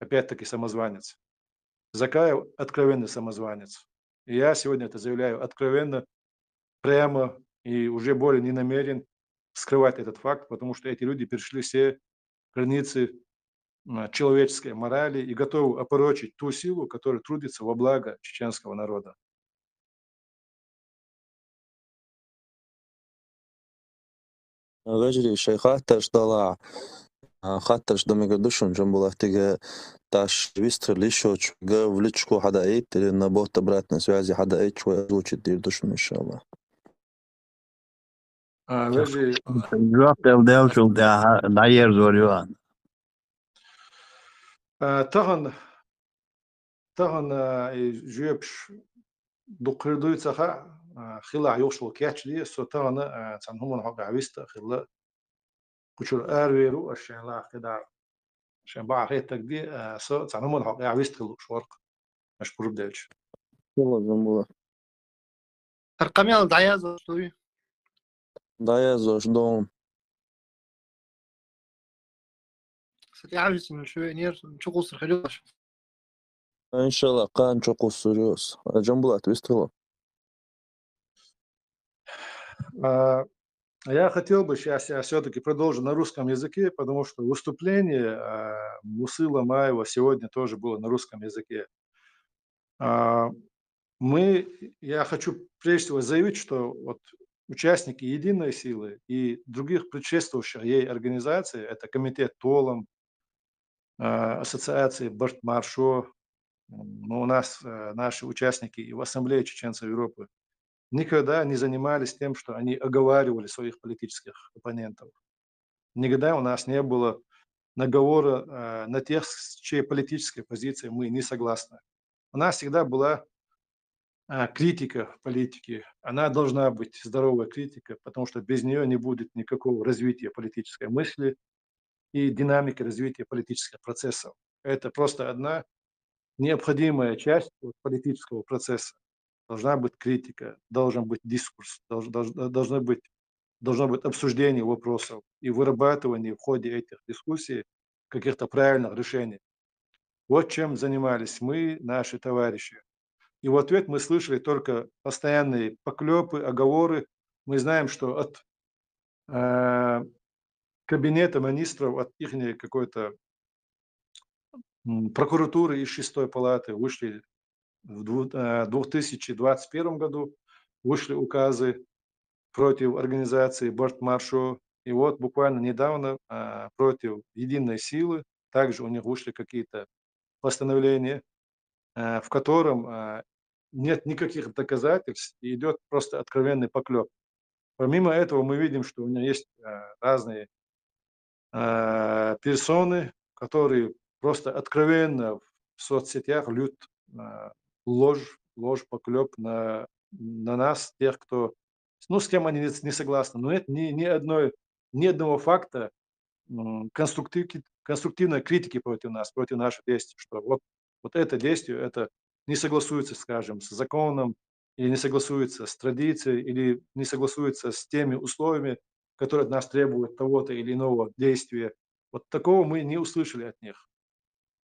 Опять-таки, самозванец. Закаев — откровенный самозванец. И я сегодня это заявляю откровенно, прямо и уже более не намерен скрывать этот факт, потому что эти люди перешли все границы м, человеческой морали и готовы опорочить ту силу, которая трудится во благо чеченского народа. Вежарий, шоай хаттараш далахь, а, хаттараш да мегар да шун Джамбулатага, таш вистхила йиш йолча, га в личку хьадаийта, или на бот обратной связи хьадаийта, вай озвучить дийр да шун, иншаллахӀ. А, вежарий, Жоп дала делчул дӀа-, дӀаерзор ю. а, тахан, тахан, а, и жоьпаш дукха хир дуй ца хаьа, а, хилахь юхаш вол кечде, со тахан, а, цхьан хӀуман хьокъехь вист а хилла. Кхучура аравер ву аш шен лаха кхидӀа. Шен бахьа хеттаргде, а, со цхьан хӀуман хьокъехь вист хила лууш вар-кх, аш пурба делча. Хила, Джамбулат. ХӀара къамел дӀаязлуш дуй? ДӀаязлуш ду. Са тӀехьависина шо венер, чукхуссур хир ю аш. ИншаллахӀ, кхана чукхуссур ю ас. Джамбулат, вист хила. А, я хотел бы сейчас, я все-таки продолжу на русском языке, потому что выступление, а, Мусы Ломаева сегодня тоже было на русском языке. А, мы, я хочу прежде всего заявить, что вот участники «Единой силы» и других предшествовавших ей организаций, это комитет Толом, а, ассоциации Барт Маршо, м, но у нас, э, наши участники и в Ассамблее чеченцев Европы никогда не занимались тем, что они оговаривали своих политических оппонентов. Никогда у нас не было наговора, э, на тех, с чьей политической позицией мы не согласны. У нас всегда была, а, критика политики. Она должна быть здоровая критика, потому что без неё не будет никакого развития политической мысли и динамики развития политических процессов. Это просто одна необходимая часть вот политического процесса. Должна быть критика, должен быть дискурс, долж-, долж-, должны быть, должно быть обсуждение вопросов и вырабатывание в ходе этих дискуссий каких-то правильных решений. Вот чем занимались мы, наши товарищи. И в ответ мы слышали только постоянные поклёпы, оговоры. Мы знаем, что от, э, кабинета министров, от ихней какой-то, м, прокуратуры из шестой палаты вышли в дву-, э, двух тысячи двадцать первом году, вышли указы против организации Барт Маршо. И вот буквально недавно, э, против «Единой силы» также у них вышли какие-то постановления, э, в котором, э, нет никаких доказательств, и идёт просто откровенный поклёп. Помимо этого мы видим, что у них есть, э, разные, э, персоны, которые просто откровенно в соцсетях льют, э, ложь, ложь, поклёп на, на нас, тех, кто, ну, с кем они не, не согласны. Но нет ни, ни одной, ни одного факта, м, конструктив-, конструктивной критики против нас, против наших действий, что вот, вот это действие, это не согласуется, скажем, с законом, или не согласуется с традицией, или не согласуется с теми условиями, которые от нас требуют того-то или иного действия. Вот такого мы не услышали от них.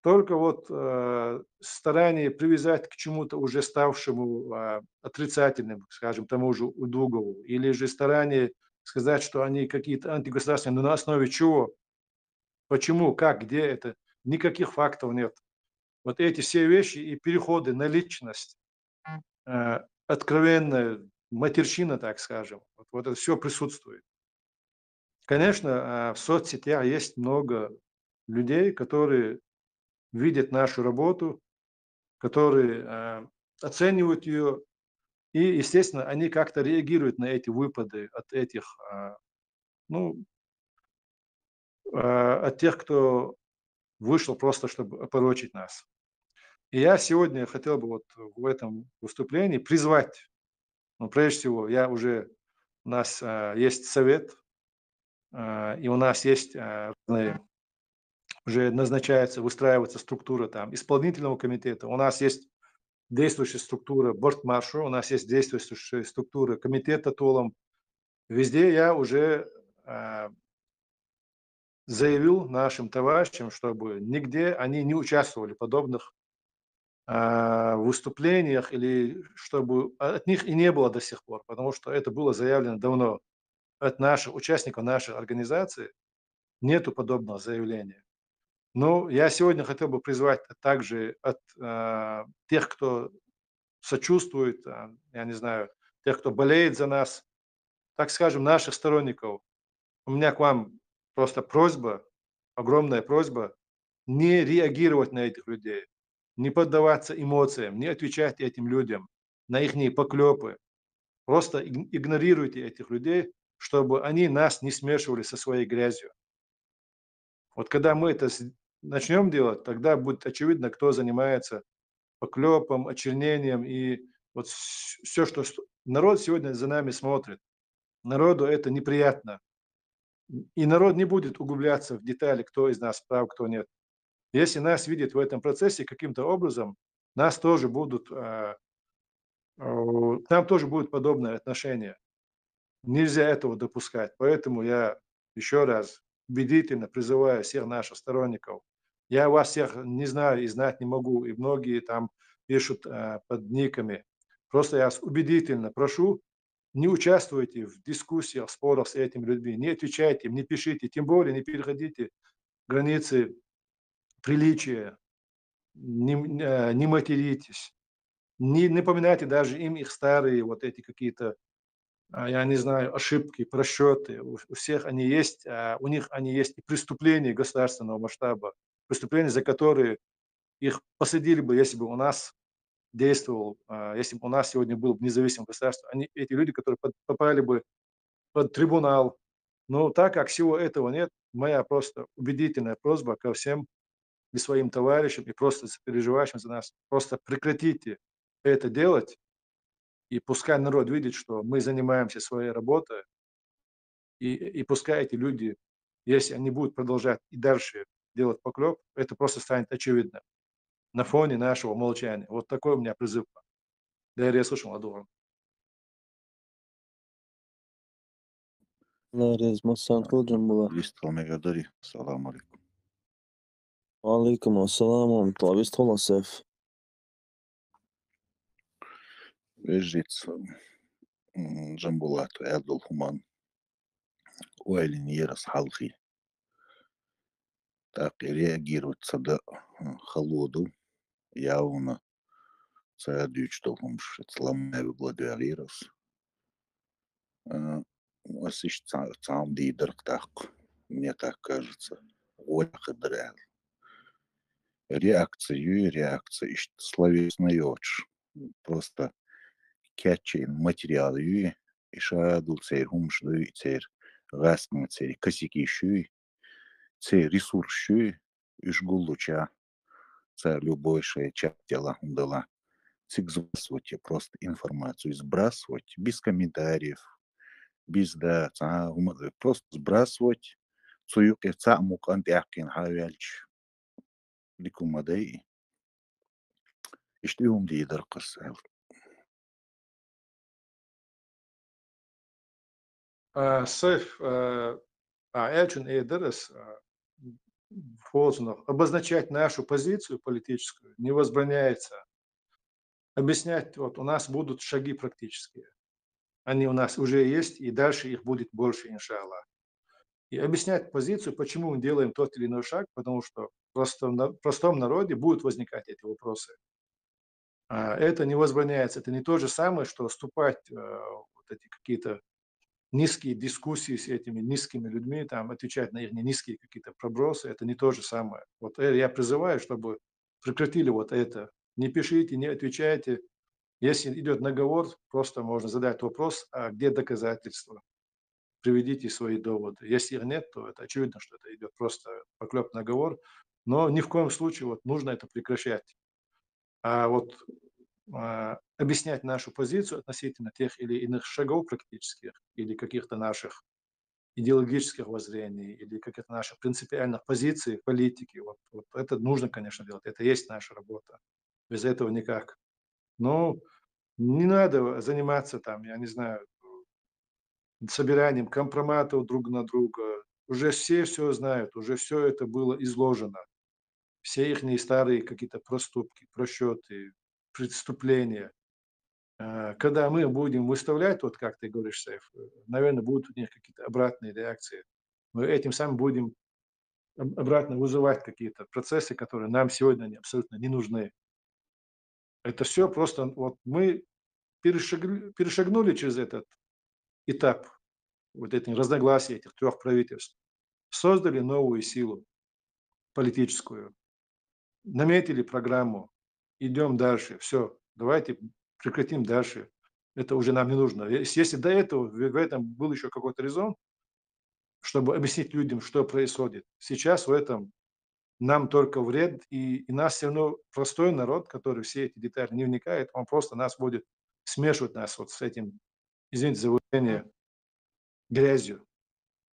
только вот э, старание привязать к чему-то уже ставшему э, отрицательным, скажем, тому же удугову, или же старание сказать, что они какие-то антигосударственные, но на основе чего? Почему? Как? Где это? Никаких фактов нет. Вот эти все вещи и переходы на личность, э, откровенная матерщина, так скажем, вот, вот это все присутствует. Конечно, э, в соцсетях есть много людей, которые видят нашу работу, которые э, оценивают ее, и, естественно, они как-то реагируют на эти выпады от этих, э, ну, э, от тех, кто вышел просто, чтобы опорочить нас. И я сегодня хотел бы вот в этом выступлении призвать, ну, прежде всего, я уже, у нас э, есть совет, э, и у нас есть э, разные, уже назначаются, выстраивается структура там исполнительного комитета, у нас есть действующая структура Бёртмаршу, у нас есть действующая структура комитета Толом. Везде я уже э, заявил нашим товарищам, чтобы нигде они не участвовали в подобных э, выступлениях, или чтобы от них и не было до сих пор, потому что это было заявлено давно от наших участников нашей организации. Нету подобного заявления. Но я сегодня хотел бы призвать также от э, тех, кто сочувствует, э, я не знаю, тех, кто болеет за нас, так скажем, наших сторонников. У меня к вам просто просьба, огромная просьба, не реагировать на этих людей, не поддаваться эмоциям, не отвечать этим людям на их поклепы. Просто игнорируйте этих людей, чтобы они нас не смешивали со своей грязью. Вот когда мы это начнем делать, тогда будет очевидно, кто занимается поклепом, очернением и вот все, что народ сегодня за нами смотрит. Народу это неприятно. И народ не будет углубляться в детали, кто из нас прав, кто нет. Если нас видит в этом процессе каким-то образом, нас тоже будут, э, э, к нам тоже будет подобное отношение. Нельзя этого допускать. Поэтому я еще раз убедительно призываю всех наших сторонников. Я вас всех не знаю и знать не могу, и многие там пишут э, под никами. Просто я вас убедительно прошу, не участвуйте в дискуссиях, спорах с этими людьми, не отвечайте им, не пишите, тем более не переходите границы приличия, не, э, не материтесь, не напоминайте даже им их старые вот эти какие-то, а, я не знаю, ошибки, просчеты. У, у всех они есть, а у них они есть и преступления государственного масштаба, преступления, за которые их посадили бы, если бы у нас действовал, а, если бы у нас сегодня было бы независимое государство, они, эти люди, которые под, попали бы под трибунал. Но так как всего этого нет, моя просто убедительная просьба ко всем и своим товарищам, и просто переживающим за нас, просто прекратите это делать, и пускай народ видит, что мы занимаемся своей работой, и, и пускай эти люди, если они будут продолжать и дальше делать поклеп, это просто станет очевидно на фоне нашего молчания. Вот такой у меня призыв. Дайре слушал, Адуан. Алла реза, массант болжам була. Вистхал мегадари. Салам алейкум. Алейкум ассалам, ва рахматуллах, Сеф. Вежец, м, Джамбулат, Адул Хуман. Уайлин ерас халхи. Так и реагировать цада халоду. Явно цадючтал хумш ламай вигла дверирас. Э, ас иш ца-, цам дийдар так, мне так кажется. Гъой хыдыр аьл. Реакция юй, реакция ишт словесная йоч. Просто кяччейн материал юй, и шадул цейр хумш дуй, цейр гъаскма, цейр косяки шуй, цейр ресурс шуй, иш гуллуча, цар любой шей чат дела, хум дела. Цик сбрасывать просто информацию, сбрасывать без комментариев, без да, ца, хум, просто сбрасывать, цу юкъе ца мукъан тяхкин хавялч. Ликумадай. Ишт иум дийдар къасал. А, Сеф, а, а, элчин эдерес, а, в Холсунах, обозначать нашу позицию политическую не возбраняется. Объяснять, вот у нас будут шаги практические. Они у нас уже есть, и дальше их будет больше, иншаллах. И объяснять позицию, почему мы делаем тот или иной шаг, потому что в простом, на- простом народе будут возникать эти вопросы. А, это не возбраняется. Это не то же самое, что вступать э, вот эти какие-то низкие дискуссии с этими низкими людьми, там, отвечать на их низкие какие-то пробросы. Это не то же самое. Вот э, я призываю, чтобы прекратили вот это. Не пишите, не отвечайте. Если идет наговор, просто можно задать вопрос, а где доказательства? Приведите свои доводы. Если их нет, то это очевидно, что это идет просто поклеп, наговор. Но ни в коем случае вот нужно это прекращать. А вот а, объяснять нашу позицию относительно тех или иных шагов практических или каких-то наших идеологических воззрений или каких-то наших принципиальных позиций в политике. Вот, вот это нужно, конечно, делать. Это есть наша работа. Без этого никак. Но не надо заниматься там, я не знаю, собиранием компроматов друг на друга. Уже все все знают, уже все это было изложено. Все их старые какие-то проступки, просчеты, преступления. Э, Когда мы будем выставлять, вот как ты говоришь, Сейф, наверное, будут у них какие-то обратные реакции. Мы этим самым будем об- обратно вызывать какие-то процессы, которые нам сегодня не- абсолютно не нужны. Это все просто, вот мы перешагнули, перешагнули через этот этап, вот эти разногласия этих трех правительств, создали новую силу политическую, наметили программу, идем дальше, все, давайте прекратим дальше, это уже нам не нужно. Если до этого в этом был еще какой-то резон, чтобы объяснить людям, что происходит, сейчас в этом нам только вред, и, и нас все равно простой народ, который все эти детали не вникает, он просто нас будет смешивать нас вот с этим, извините за выражение, грязью,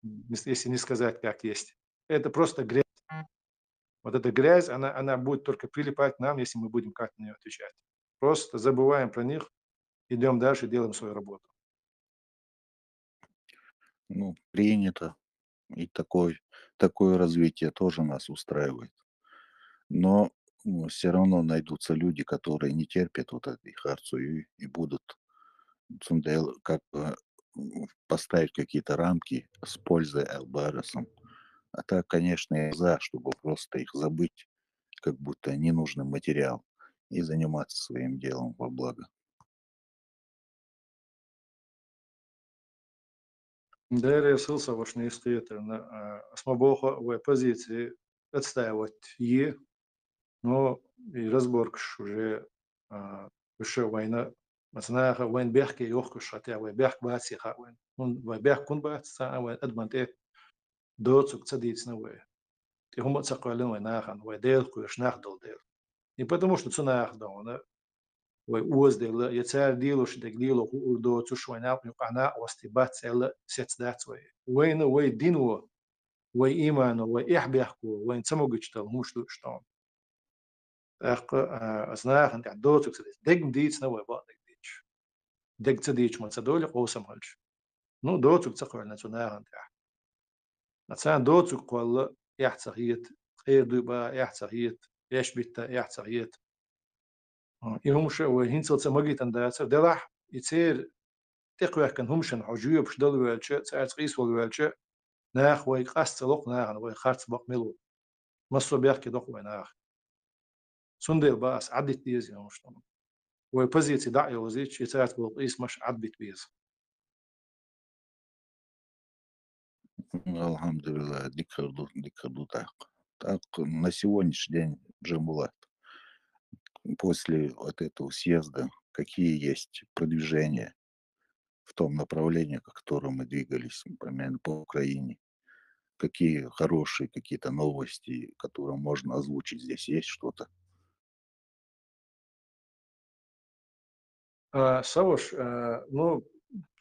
если не сказать, как есть. Это просто грязь. Вот эта грязь, она, она будет только прилипать к нам, если мы будем как-то на нее отвечать. Просто забываем про них, идем дальше, делаем свою работу. Ну, принято. И такой, такое развитие тоже нас устраивает. Но все равно найдутся люди, которые не терпят вот этой харцуи и будут цундел как бы поставить какие-то рамки с пользой Элбарасом. А так, конечно, я за, чтобы просто их забыть, как будто ненужный материал, и заниматься своим делом во благо. Дерес хилса вашни истиятарна, а, асма боха вай позиции отстаивать е, но и разборкаш уже а, уж вайна, маснаха вайн бехке йохкаш, хотя вай бехк баци ха вайн. Вайн бехк кун бац, ца вайн адманте доцук цадицна вай. Ти хума цаквалин вай нахан, вай дел куеш нах дол дел. И потому что цу нах дона, вай уоздела, я цар дилуш дег дило ху ур доцуш вай нап нюк ана ости бацела сец дац вай. Вайна вай динво, вай имано, вай эхбехко, вайн цамугачтал муш душтон. Тахка а, аз нахан тя доцук цадиц. Дег дицна вай ба дег дич. Дег цадич ма цадоли осам халч. Ну, доцук цаквална цу нахан тя. Ацан доцук квалла яхца хиет, къер дуй ба яхца хиет, яш битта яхца хиет. И хумша вай хинцал ца магитан дацар, делах и цер теквехкан хумшан хо жуебш дал велча, царц къис вал велча, нах вай къас ца лоқ нахан вай харц бак милу. Массо бяхки док вай нах. Цундел бас аддит диез хумшан. Вай позиции да йолзич, и царц бал къис маш адбит биез. Алхамдулилла, дикарду, дикарду так. Так, на сегодняшний день, Джамбулат, после вот этого съезда, какие есть продвижения в том направлении, к которому мы двигались, например, по Украине? Какие хорошие какие-то новости, которые можно озвучить здесь? Есть что-то? А, Савуш, а, ну,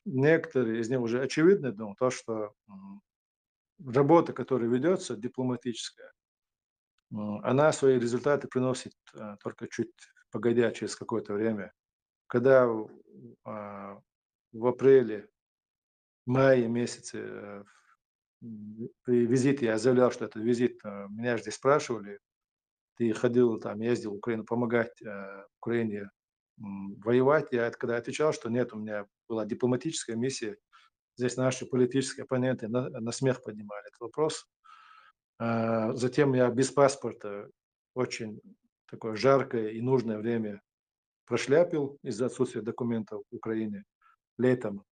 некоторые из них уже очевидны, но то, что м, работа, которая ведется, дипломатическая, м, она свои результаты приносит а, только чуть погодя, через какое-то время. Когда а, в апреле, мае месяце э, м, при визите я заявлял, что это визит, э, меня же здесь спрашивали, ты ходил, там, ездил в Украину помогать, э, Украине, м, воевать. Я это когда отвечал, что нет, у меня была дипломатическая миссия. Здесь наши политические оппоненты на, на смех поднимали этот вопрос. Э, затем я без паспорта очень такое жаркое и нужное время прошляпил из-за отсутствия документов в Украине летом.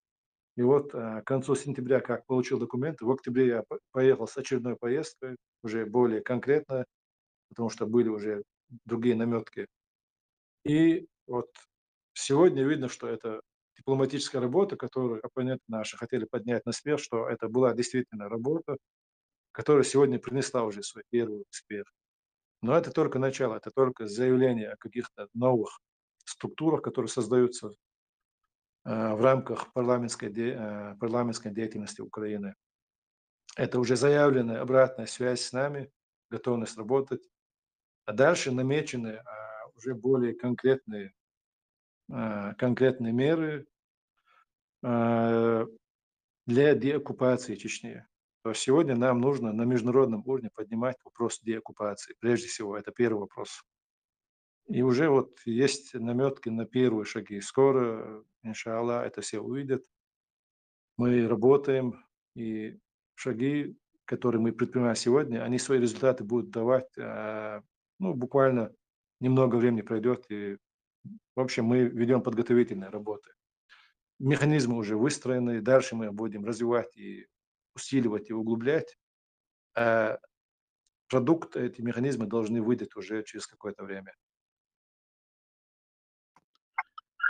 И вот, э, к концу сентября, как получил документы, в октябре я по-, поехал с очередной поездкой, уже более конкретно, потому что были уже другие намётки. И вот сегодня видно, что это дипломатическая работа, которую оппоненты наши хотели поднять на смех, что это была действительно работа, которая сегодня принесла уже свой первый успех. Но это только начало, это только заявление о каких-то новых структурах, которые создаются, э, в рамках парламентской де-, э, парламентской деятельности Украины. Это уже заявленная обратная связь с нами, готовность работать. А дальше намечены, а, уже более конкретные, а, конкретные меры, а, для деоккупации Чечни. То есть сегодня нам нужно на международном уровне поднимать вопрос деоккупации. Прежде всего, это первый вопрос. И уже вот есть намётки на первые шаги. Скоро, иншаллах, это все увидят. Мы работаем, и шаги, которые мы предпринимаем сегодня, они свои результаты будут давать, а, ну, буквально немного времени пройдёт, и, в общем, мы ведём подготовительные работы. Механизмы уже выстроены, дальше мы будем развивать и усиливать, и углублять. А продукт, эти механизмы должны выдать уже через какое-то время.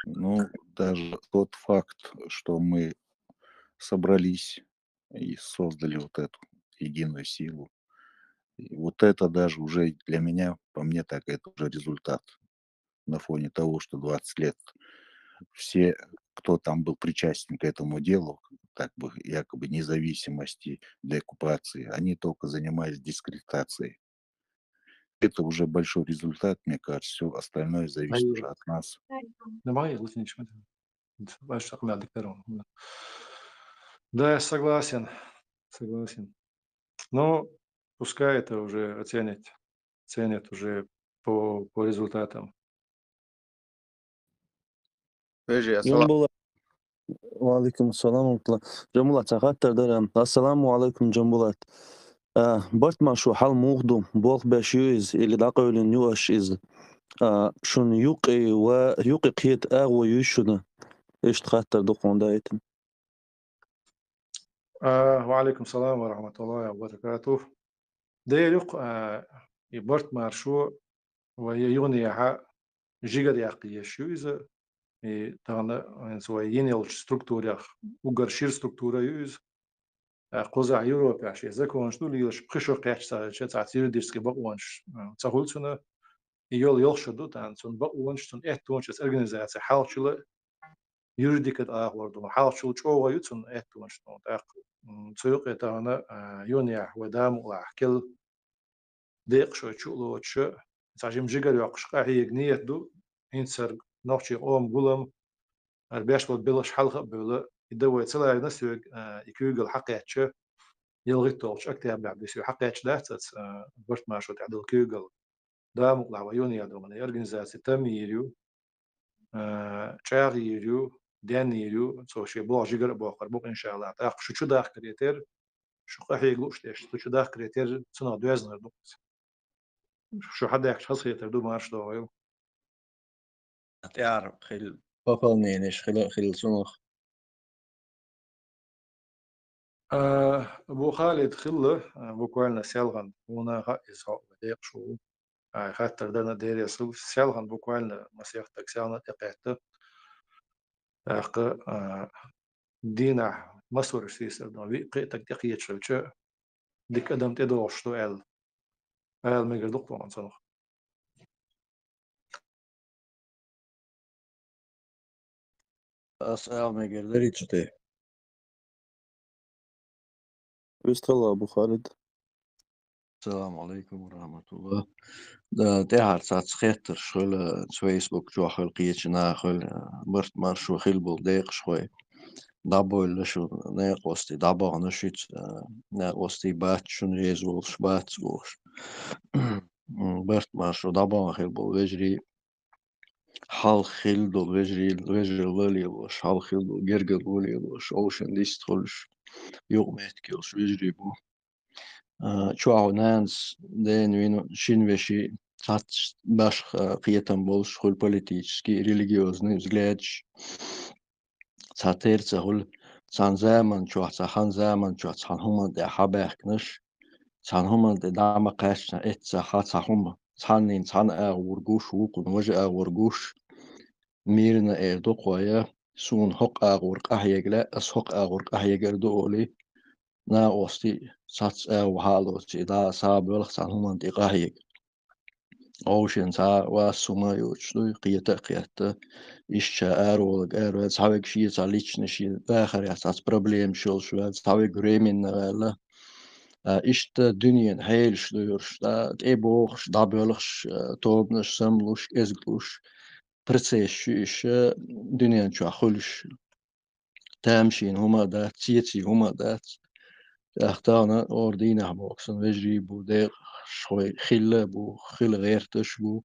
Ну, даже тот факт, что мы собрались и создали вот эту единую силу, и вот это даже уже для меня, по мне так, это уже результат на фоне того, что двадцать лет все, кто там был причастен к этому делу, так бы якобы независимости, деоккупации, они только занимались дискредитацией. Это уже большой результат, мне кажется. Всё остальное зависит Ай. уже от нас. Давай, Латинич, смотри. Давай, что там, диктор, он, да. Да, я согласен. Согласен. Но пускай это уже оценят, ценят уже по, по результатам. Подожди, ассалам. Джамбулат. Ва алейкум ассалам ва рахматуллах. Джамбулат, цхьа хаттар дара. Ассаламу алейкум, Джамбулат. А, Барт Маршо хьал муха ду, болх беш ю иза, или дӀакъевлина ю аш иза? А, шун юкъе ва юкъе кхета агӀо юй шуна? Иштта хаттар ду кхунда итин. А, ва алейкум салам ва рахматуллахи ва баракатух. Дера юкъ, а, и Барт Маршо ва я юханехьа жигара яккха езаш ю иза. И тахана хӀинца вай йина йолчу структурах уггар шира структура ю иза. А, кхузахь Европехь шен законаш ду лелаш, пхи шо кхечча ца хилча, цхьацца юридически бакъонаш, а, ца хуьлу цунна. И йолу йолхуш ду тахана цунна бакъонаш, цунна аьттонаш, оцу организацин хьалхачул юридика тӀехь хӀор ду, хьалхачул чӀогӀа ю цунна аьттонаш. ТӀаккха, м, цу юкъе тахана, а, юханехьа вай Дала мукъалахь керла декъашхой чу а лоцуш, цхьа жима жигара йоккхуш къахьега ниет ду, хӀинца хӀара нохчийн къоман гулам, хӀара беш болу белхаш хьалха а бевлла, и дан вай ца лайна соьга, а, и куьйгалла хьакхаьчча, ялхитталгӀачу октябрехь бен соьга хьакхаьчча дац аса, а, Барт Маршо тӀехь долу куьйгалла. Дала мукъалахь вай юханехьа долу организаци там йийр ю, а, чӀагӀйийр ю, денйийр ю, цо шен болх жигара а боккхур бу-кх, иншаллах. ТӀаккха шу чу дахкаре терра, шу къахьега лууш деш, шу чу дахкаре терра, цунах доьзна хир ду-кх иза. Шу хьадаьхкича хазахетар ду, марша догӀийла. ТӀаьхьара хила пополненеш хила, хила цунах. А, Абу Халид, хилла, а, буквально селхана, хьуна хаьа иза хьо декъаш ву. Ай, хаттар дана деррес хилла, селхана буквально масех стаг селхана тӀекхетта. ТӀаккха, а, дийнахь масурш сийсар дан, виъ-кхиъ стаг тӀекхеташ хилча, дика адам тӀедогӀуш ду аьлла. Ала мегар ду-кх тхуна цунах. Ас ала мегар дарий цу тӀе? Вистхила, Абу Халид. Салам алейкум ва рахматуллах. Да, тӀаьхьара цхьацца хеттарш хуьлу, цу Facebook чохь хуьлу, кхечу наха хуьлу, Барт Маршо хила болу декъашхой. дӀабойла шу, наькъостий дӀабахана шуьца, а, наькъостий бац шуна, реза волуш бац бохуш. М, барт мара шу дӀабахана хир болу вежарий, хьалха хилла долу вежарий, вежаралла лелош, хьалха хилла долу гергарло лелош, овшин дист хуьлуш, юкъаметтиг йолуш вежарий бу. А, чохь нанас дена вина шина вешин цхьацца башха кхетам болуш хуьлу, политический, религиозный взглядаш цхьа тера ца хуьлу. Цхьана заман чохь, цхьа хан заман чохь цхьана хӀуманна тӀехь хьабаьхкинарш, цхьана хӀуманна тӀе дӀа ма кхаьчна эццахь цхьа хӀума, цхьаннийн цхьана агӀор гуш, вукхунна важа агӀор гуш, мирна эр ду кхоя, суна хӀокху агӀор къахьега лаьа, ас хӀокху агӀор къахьегар ду олий, накъостий цхьацца агӀо хьалоций, дӀа схьа а боьлху цхьана хӀуманна тӀе къахьега. Овшин цхьа вас хӀума а йоцуш дуй, кхета а кхетта, иштта ша араволаг араваьлла, цхьаверг шен цхьа личный шен дахарехь цхьацца проблемаш йолуш ваьлла, цхьаверг временно ваьлла. А, иштта дуьненан хьелаш дуьйраш, а, тӀебогӀуш, дӀабоьлхуш, а, тобанаш самлуш, кӀезиглуш, процесс ю иша дуьнен чохь хуьлуш. Тамашийна хӀума а дац, цеций хӀума а дац. ТӀаккха тахана ора дийнахь боху сан вежарий бу, декъашхой хилла а бу, хила гӀерташ а бу.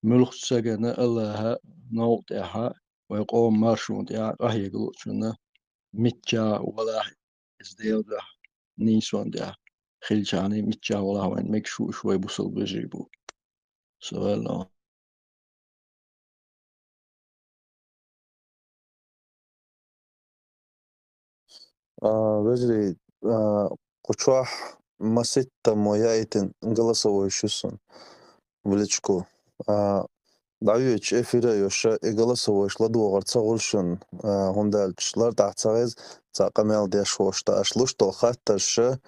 Муьлххачу сагана Аллаха новкъа тӀехьа, вай къоман маршонна тӀехьа къахьега луучунна, мичча валахь иза Делан дуьхьа, нийсонна тӀехь хилчахьана, мичча валахь вайн мегаш ву уьш вай бусалба вежарий бу. Со ваьлла. А, вежарий, а, кху чохь маситтаммо яийтина голосовой ю суна в личку. А, дӀавоьдучу эфира а йо ша, и голосовойш ладогӀар ца хуьлу шуна, а, хӀунда аьлча лартӀахь ца хеза, цхьа къамел деш волуш дан аша луш долу хаттарш ша,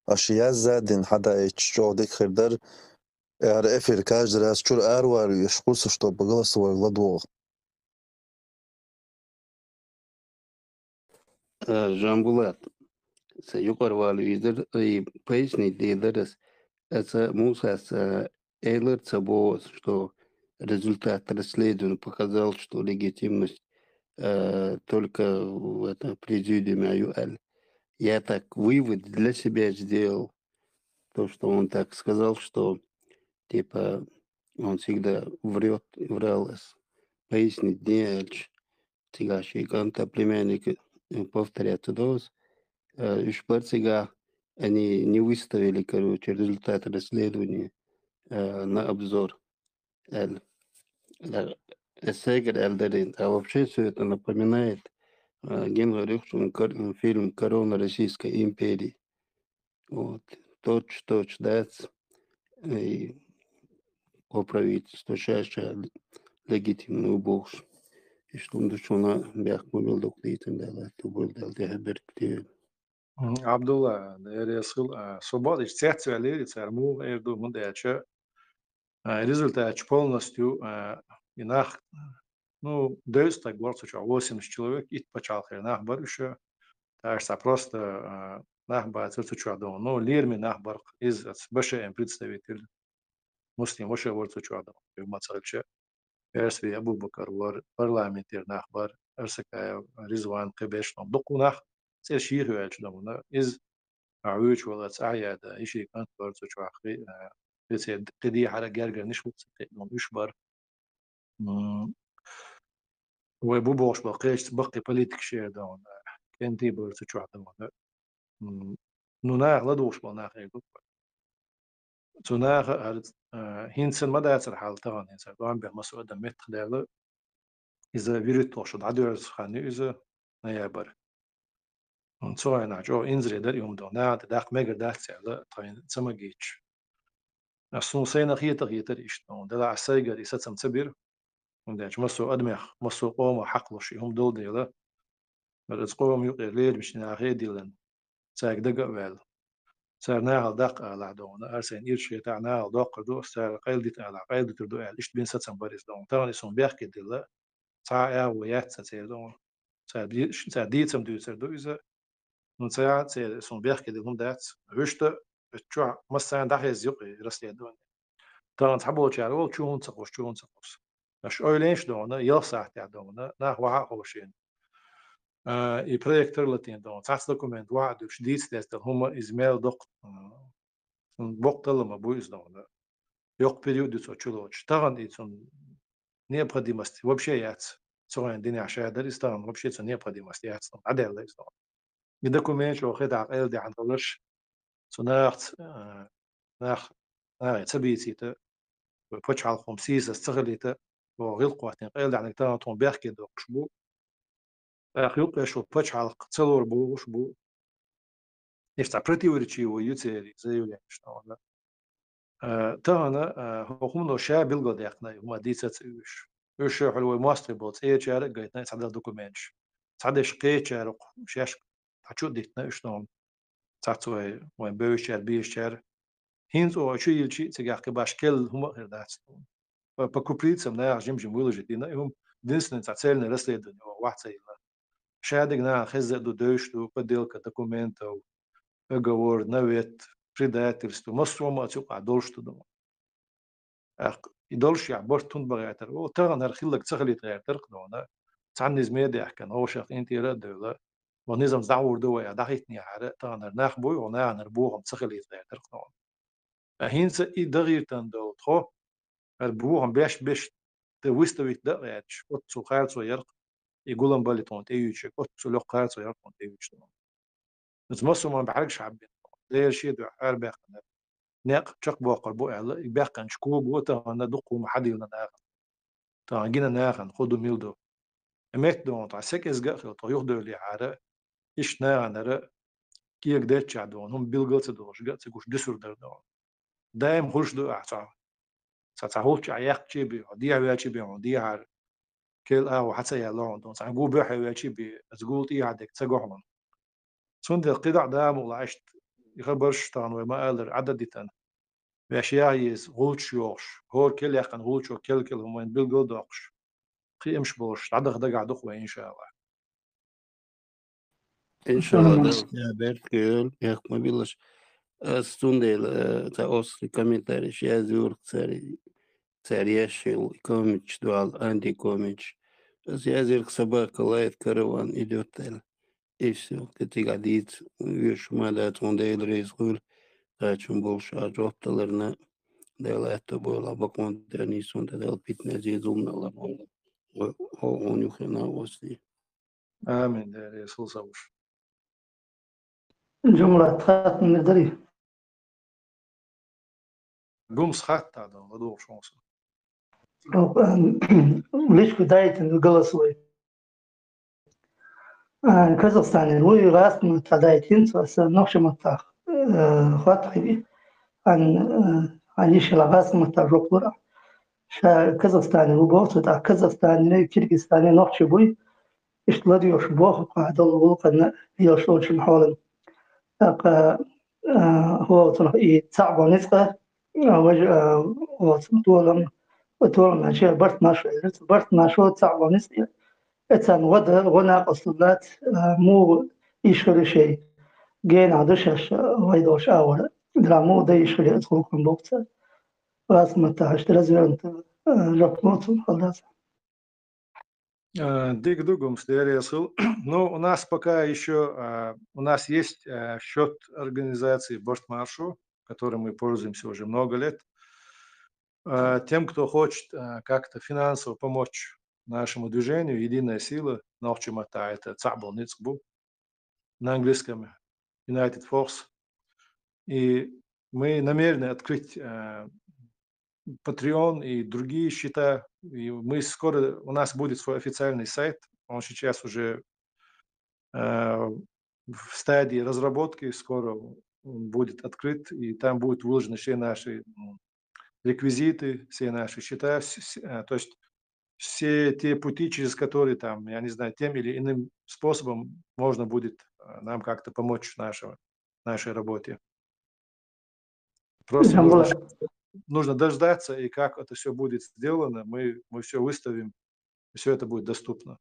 аша язза а дина хьадаийтича чӀогӀа дика хир дара. ХӀара эфир каждый раз чуьра аравала везаш хуьлу со, чтобы голосовой ладогӀа. Э, Жамбулат, сан юкъара вала везара, и пояснить дедара ас. Аса Мусас, э, элар ца боху, что результат расследования показал, что легитимность, э, только в этом президиуме ю аьлла. Я так вывод для себя сделал, то, что он так сказал, что, типа, он всегда врёт, врал ас. Пояснить не аьлча, цигахь шен кӀанта племянника, э, повторяться доз. Э, уьш бара цигахь, они не выставили, короче, результаты расследования, э, на обзор. Аьлла. Э, эсэгара аьлла дарин. А вообще всё это напоминает, э, генварь юхчун кор-, фильм «Корона Российской империи». Вот. Точь-в-точь, дац, и по правительству ша, ша легитимный бохуш. И что ду шуна бехк ма бил докъ дийцан дала, ту бил дал дехьа берг те. М, Абдулла, дерес хил, а, со бал иш цец вели, цар му эр ду, мун деча. А, результат полностью, а, и нах, ну, девять стаг вар цу чохь, восемьдесят человек, ит пачхьалкхера нах бар уьш. Таш ца просто, а, нах бацар цу чохь дон. Ну, лирми нах бар, из БШМ представитель. Муслим ваша вар цу чохь дон. Ма цалча. Персви Абу-Бакар вар, парламентера нах бар, Арсакаев Ризван, кхиберш дон. Дуккха нах цӀе шийх ваьлча дон. Из а вуьйч валац, а яда, иши кант бар цу чохь, хи, а, кхи дехьара гергара ниш вуц, кхи дон уьш бар. М, вай бу бохуш бо кхечца баккхий политика шера дон, кӀентий бар цу чохь дон. М, ну, нах ладугӀуш бо нах эр ду. Цу наха, а, хӀинца ма дацара хьал тахана, хӀинца Донбех масо адам меттах даьлла. Иза вирит тохуш дӀадоьрзу хан ю иза, ноябрь. Цу хенахь чӀогӀа инзаре дара и хӀума дон. Наха тӀе даккха мегар дац аьлла, тхайна ца магийча. Ас суна сайна хета хетара иштта, ну, делахь сайгара и сацам ца бира. ХӀунда аьлча массо а адамех, массо а къомах хьакхалуш и хӀума долу дела, бара иза къоман юкъера лермаш нахе а диллина, цаьрга дага а ваьлла. Цара нахала даккха алахь дона, Арсен ирча хетахь нахала доккхур ду, ас цара къайладита алахь, къайладитар ду аьлла, иштта бина сацам бара иза дона. Тахана и суна бехке дилла, цхьа а агӀо яц сан церан дона. Цара ди-, цара дийцам дуьйцур ду иза. Ну, ца яц, церан суна бехке дилла хӀума дац. Вуьшта, оцу чохь массарна дӀахеза юкъе расследование. Тахана цхьаболчара олу, чу хӀунда ца кхуссу, чу хӀунда ца кхуссу. Аша ойла йиш дона, ялх сахьтехь дона, нах вахьа а ховшийна. А, и проектор латийна дона, цхьацца документ вахьа дуьш дийца деза хӀума, иза мел доккха, а, боккъала ма бу иза дона. Йоккха период ю цо чулоцуш. Тахана и цун необходимость вообще яц. Цу хенахь динехь ша дар иза, тахана вообще цун необходимость яц, дӀадаьлла иза дона. И документ чӀогӀа хи дӀа къайла даьхьна хиларш, цу нахаца, а, нах, нахе ца бийцийта, вай пачхьалкхо сийсаз ца хилийта, оха гӀиллакх хӀоттийна къайладаьхнарг тахана тхуна бехке доккхуш бу. ТӀаккха юккъе шо пачхьалкх ца лорабохуш бу. Иштта противоречивый ю церан заявленеш, наверное. Э, тахана, э, хӀокху хӀумано ша билгалдаьккхина, и хӀума дийца ца уьш. Уьш шоьхьал вай мостагӀий болу цӀерачара а гайтина, цхьадолу документаш. Цхьадерш кхечара, шаьш дӀа чу а диттина уьш, наверное. Цхьацца вай, вайн бевзачара, безачара. ХӀинца оха чу йиллича а, цигахь кхин башха керла хӀума а хир дац. По, по крупицам наха жим-жим выложить дина и хӀума, единственное, цхьа цельное расследование оха вахь ца йилла. Шадерг нахана хезна а ду, девзаш ду, подделка документов, оговор, навет, предательство, массо а хӀума оцу юкъахь долуш ду. ТӀаккха и долуш яхь барт хӀунда бан гӀертара? О, тахана хӀара хилларг ца хилийта гӀертара-кх, наверное. Цхьанна иза медехкана, вовшах къинтӀера а девлла. Вон низамца дӀагӀур ду вай аьлла, дӀахӀиттинехьара, тахана хӀара нах буй, вон нахана хӀара бохам ца хилийта гӀертара-кх, наверное. Ткъа хӀинца и дан гӀертан долу тхо, хӀара бохам беш-беш дан выставить дан а гӀерташ, оццул харцо яра-кх, и гулам бале тхуна тӀеюьйцург, оццул йоккха харцо яра-кх тхуна тӀеюьйцуш. Иза массо а хӀуманна бӀаьргаш хьаббина, Делан шен дуьхьа арабаьккхина. Некъ чекхбоккхур бу аьлла, и баьккхинчу когано тахана дукха хӀума хьадиллина нахана. Тахана гина нахана хӀун ду, мила ду. И метта дона тхо сакъезга а хилла, тхо юхадевллехьара, иштта нахана хӀара кега деттачохь дона хӀума билгал а ца долуш, га а ца гуш дуьсур дара дона. Даим хуьлуш ду ахь цхьа, цхьа, цхьа хӀуллакх чӀогӀа яьккхича а бен, хьо дехьа ваьлча а бен, хьо дехьара кел агӀо хьа ца яьлла хьуна дона, цхьа гу буьхье ваьлча а бен, аса гул тӀехьа дерг ца го хьуна. Цундела кхидӀа а да мукъалахь иштта и хабарш тахана вай ма-аллара Ӏадда дитина. Ваьш яха еза гӀулч йохуш, хӀора кел яьккхина гӀулчо кел-кел хӀуманна билгал а доккхуш, кхиамаш болуш, дӀадаха дагахь ду-кх вай, иншааллахӀ. Иншалла, Дала беркат йойла, яхь ма биллаш. Ас цундела, э, цхьа оццул комментарийш язйора-кх цара, цара еш йолу комменташ дуьхьал, антикомменташ. Ас язйира-кх: «Собака лает, караван идёт», аьлла. И всё, кхин цигахь дийца везаш ма дац, хьуна Дела реза хуьлда, кхачам болуш а жоп даларна, Дала аьтто бойла бакъонца нийсонан тӀе Дала питанаш, зулам а ларвойла. Хьо, хьо, хьуна юххе а оццул. Амин, Дела реза хуьлда, Савуш. Жамалат, хаттар ма дарий. Гумс хатта дан, ладугӀуш хьуна со. Личку дайтина ду голосовой. А, Казахстане вуй, гӀазкхийн маттахь дайтина цо, аса нохчийн маттахь, э, хатта хьийги. Ан, э, ан йиш хила гӀазкхийн маттахь жоп лур. Ша Казахстане ву боху цо, тӀаккха Казахстане, Киргизстане нохчий буй. Иштта ладоьгӀуш боху кху долу гӀуллакхна лелаш долчун хьолан. ТӀаккха, а, хӀокху цунах и цхьаъ бо ницкъ, а, важа, а, оцу толам, толам чу Барт Маршо яра. Барт Маршо цхьаъ бо ницкъ. Эцарна гӀо дан, гӀо накъосталлац, а, муха йиш хир ю шайн. Генахь ду шаьш, а, вай долуш агӀор. Дара муха дан йиш хир ю оцу гӀуллакхна боху цара. Вас маттахь иштта развернуто, а, жоп ло цунна хала дац. А, дика ду, Гумс, Дела реза хуьлда. Ну, у нас пока ещё, а, у нас есть, а, счёт организации Барт Маршо, которым мы пользуемся уже много лет. А, тем, кто хочет, а, как-то финансово помочь нашему движению, «Единая сила», нохчийн маттахь это цхьаъ бо ницкъ бу, на английском United Force. И мы намерены открыть, э, Patreon и другие счета. И мы скоро, у нас будет свой официальный сайт. Он сейчас уже, э, в стадии разработки. Скоро он будет открыт, и там будут выложены все наши, м, реквизиты, все наши счета. С-, с-, э, то есть все те пути, через которые там, я не знаю, тем или иным способом можно будет, э, нам как-то помочь в нашего, нашей работе. Просто нужно, нужно дождаться, и как это всё будет сделано, мы, мы всё выставим, и всё это будет доступно.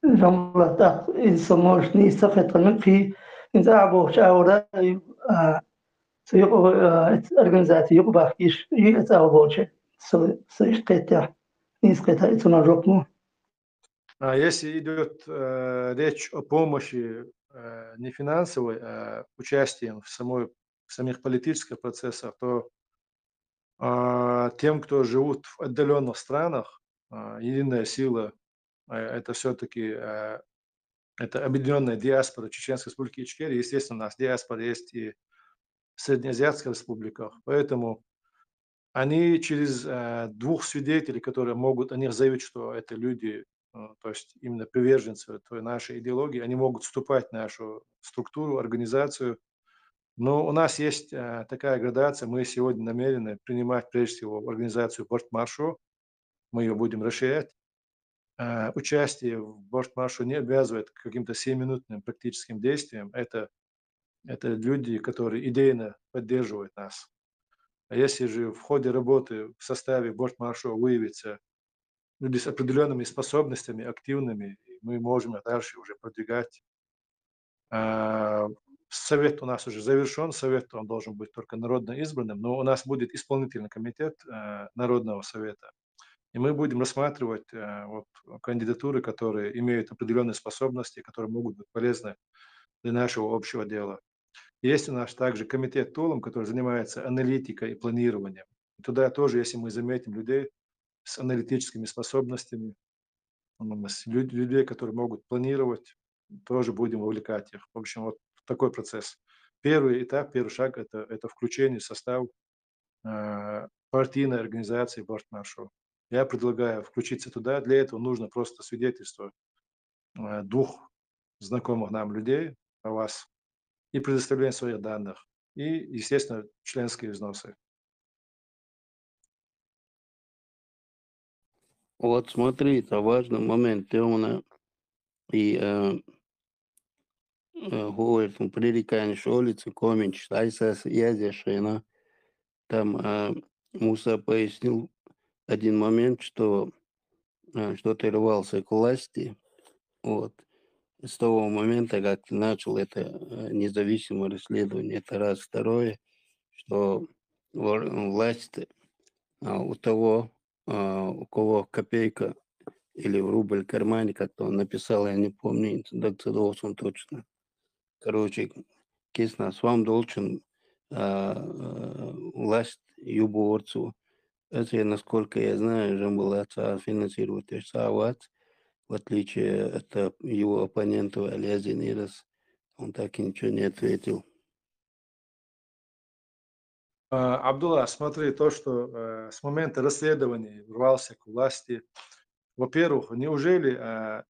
Жамалат, тӀаккха иза со, может, нийса ца кхетта, кхин, иза а бохучу агӀора, а, со юкъа, а, организаци юкъа бахкийш, и иза а бохучу, со, со иштта кхетта, нийса кхетта, и цунах жоп ма А если идет э, речь о помощи э, не финансовой, а участием в, самой, в самих политических процессах, то а, тем, кто живут в отдаленных странах, а, единая сила, э, это все-таки э, это объединенная диаспора Чеченской Республики Ичкерия. Естественно, у нас диаспора есть и в среднеазиатских республиках. Поэтому они через э, двух свидетелей, которые могут о них заявить, что это люди, э, то есть именно приверженцы той нашей идеологии, они могут вступать в нашу структуру, организацию. Но у нас есть э, такая градация, мы сегодня намерены принимать прежде всего организацию Бортмаршо, мы ее будем расширять. Э, участие в Бортмаршо не обязывает к каким-то сиюминутным практическим действиям. Это, это люди, которые идейно поддерживают нас. А если же в ходе работы в составе Бортмаршо выявится люди с определенными способностями, активными, мы можем их дальше уже продвигать. А, Совет у нас уже завершен, совет он должен быть только народно избранным, но у нас будет исполнительный комитет э, Народного совета. И мы будем рассматривать э, вот, кандидатуры, которые имеют определенные способности, которые могут быть полезны для нашего общего дела. Есть у нас также комитет Тулум, который занимается аналитикой и планированием. Туда тоже, если мы заметим людей с аналитическими способностями, м, с люд- людей, которые могут планировать, тоже будем вовлекать их. В общем, вот такой процесс. Первый этап, первый шаг это, это включение в состав э, партийной организации Бортмаршо. Я предлагаю включиться туда. Для этого нужно просто свидетельство э, двух знакомых нам людей о вас и предоставление своих данных. И, естественно, членские взносы. Вот смотри, это важный момент. Ты у нас и э, э, говорит, он пререкание шолицы, комич, тайса, язешена. Там э, Муса пояснил один момент, что э, что ты рвался к власти. Вот. С того момента, как ты начал это э, независимое расследование, это раз. Второе, что вла- власть а, у того, а, у кого копейка или в рубль в кармане, как-то он написал, я не помню, интендакция должен точно. Короче, кисна, с вам должен а, э, власть юборцу. Это, насколько я знаю, же была ца- финансировать сават, в отличие от э, его оппонента Алязин Ирас. Он так и ничего не ответил. А, Абдулла, смотри, то, что э, с момента расследования рвался к власти, во-первых, неужели э,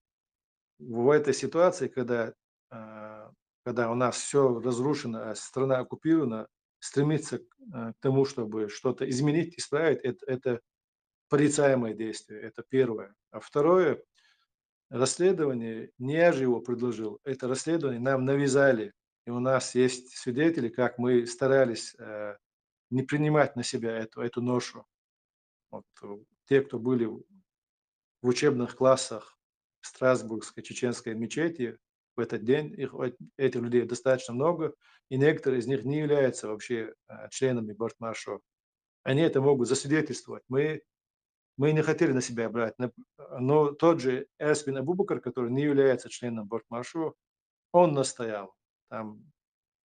в этой ситуации, когда, э, когда у нас все разрушено, а страна оккупирована, стремиться к, э, к тому, чтобы что-то изменить, исправить, это, это порицаемое действие, это первое. А второе, расследование, не я же его предложил, это расследование нам навязали. И у нас есть свидетели, как мы старались э, не принимать на себя эту, эту ношу. Вот, э, те, кто были в учебных классах Страсбургской чеченской мечети, в этот день их, этих людей достаточно много, и некоторые из них не являются вообще э, членами Бортмаршо. Они это могут засвидетельствовать. Мы, мы не хотели на себя брать. Но тот же Эрсбин Абубакар, который не является членом Бортмаршо, он настоял. Там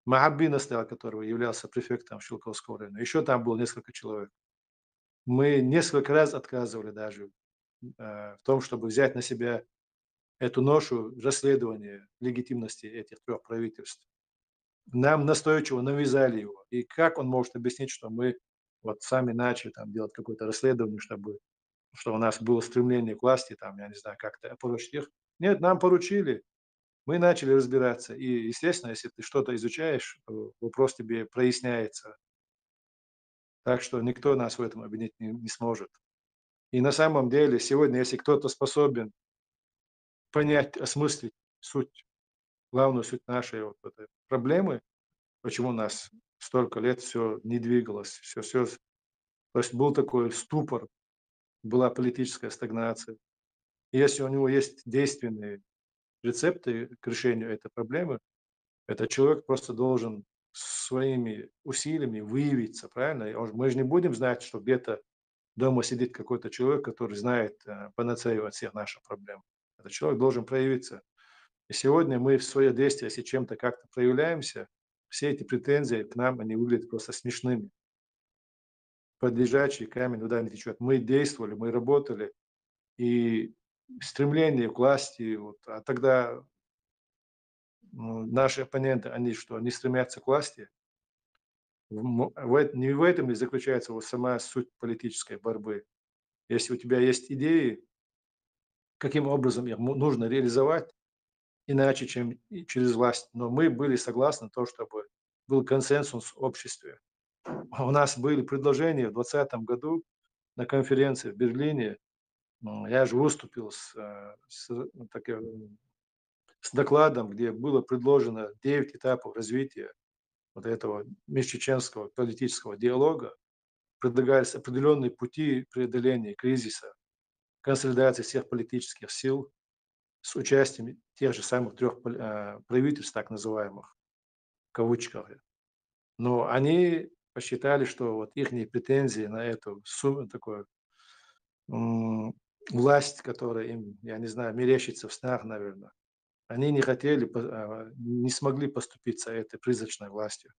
Махабби настоял, который являлся префектом Щелковского района. Еще там было несколько человек. Мы несколько раз отказывали даже э, в том, чтобы взять на себя эту ношу расследования легитимности этих трех правительств. Нам настойчиво навязали его. И как он может объяснить, что мы вот сами начали там делать какое-то расследование, чтобы что у нас было стремление к власти, там, я не знаю, как-то опорочить их. Нет, нам поручили, мы начали разбираться. И, естественно, если ты что-то изучаешь, то вопрос тебе проясняется. Так что никто нас в этом обвинить не, не сможет. И на самом деле сегодня, если кто-то способен понять, осмыслить суть, главную суть нашей вот этой проблемы, почему у нас столько лет все не двигалось, все, все, то есть был такой ступор, была политическая стагнация. И если у него есть действенные рецепты к решению этой проблемы, этот человек просто должен своими усилиями выявиться, правильно? И он- Мы же не будем знать, что где-то дома сидит какой-то человек, который знает э, панацею от всех наших проблем. Этот человек должен проявиться. И сегодня мы в своё действие, если чем-то как-то проявляемся, все эти претензии к нам, они выглядят просто смешными. Под лежачий камень вода не течёт. Мы действовали, мы работали, и стремление к власти, вот, а тогда, ну, наши оппоненты, они что, они стремятся к власти? В м-, в эт-, не в этом ли заключается вот сама суть политической борьбы? Если у тебя есть идеи, каким образом их мо-, нужно реализовать, иначе, чем и через власть. Но мы были согласны на то, чтобы был консенсус в обществе. У нас были предложения в двадцатом году на конференции в Берлине. М, я же выступил с, э, с, ну, так, э, с докладом, где было предложено девять этапов развития вот этого межчеченского политического диалога. Предлагались определённые пути преодоления кризиса, консолидации всех политических сил с участием тех же самых трёх пол-, э, правительств, так называемых, в кавычках. Но они посчитали, что вот ихние претензии на эту сумму, такую, м, власть, которая им, я не знаю, мерещится в снах, наверное, они не хотели по-, а, не смогли поступиться этой призрачной властью.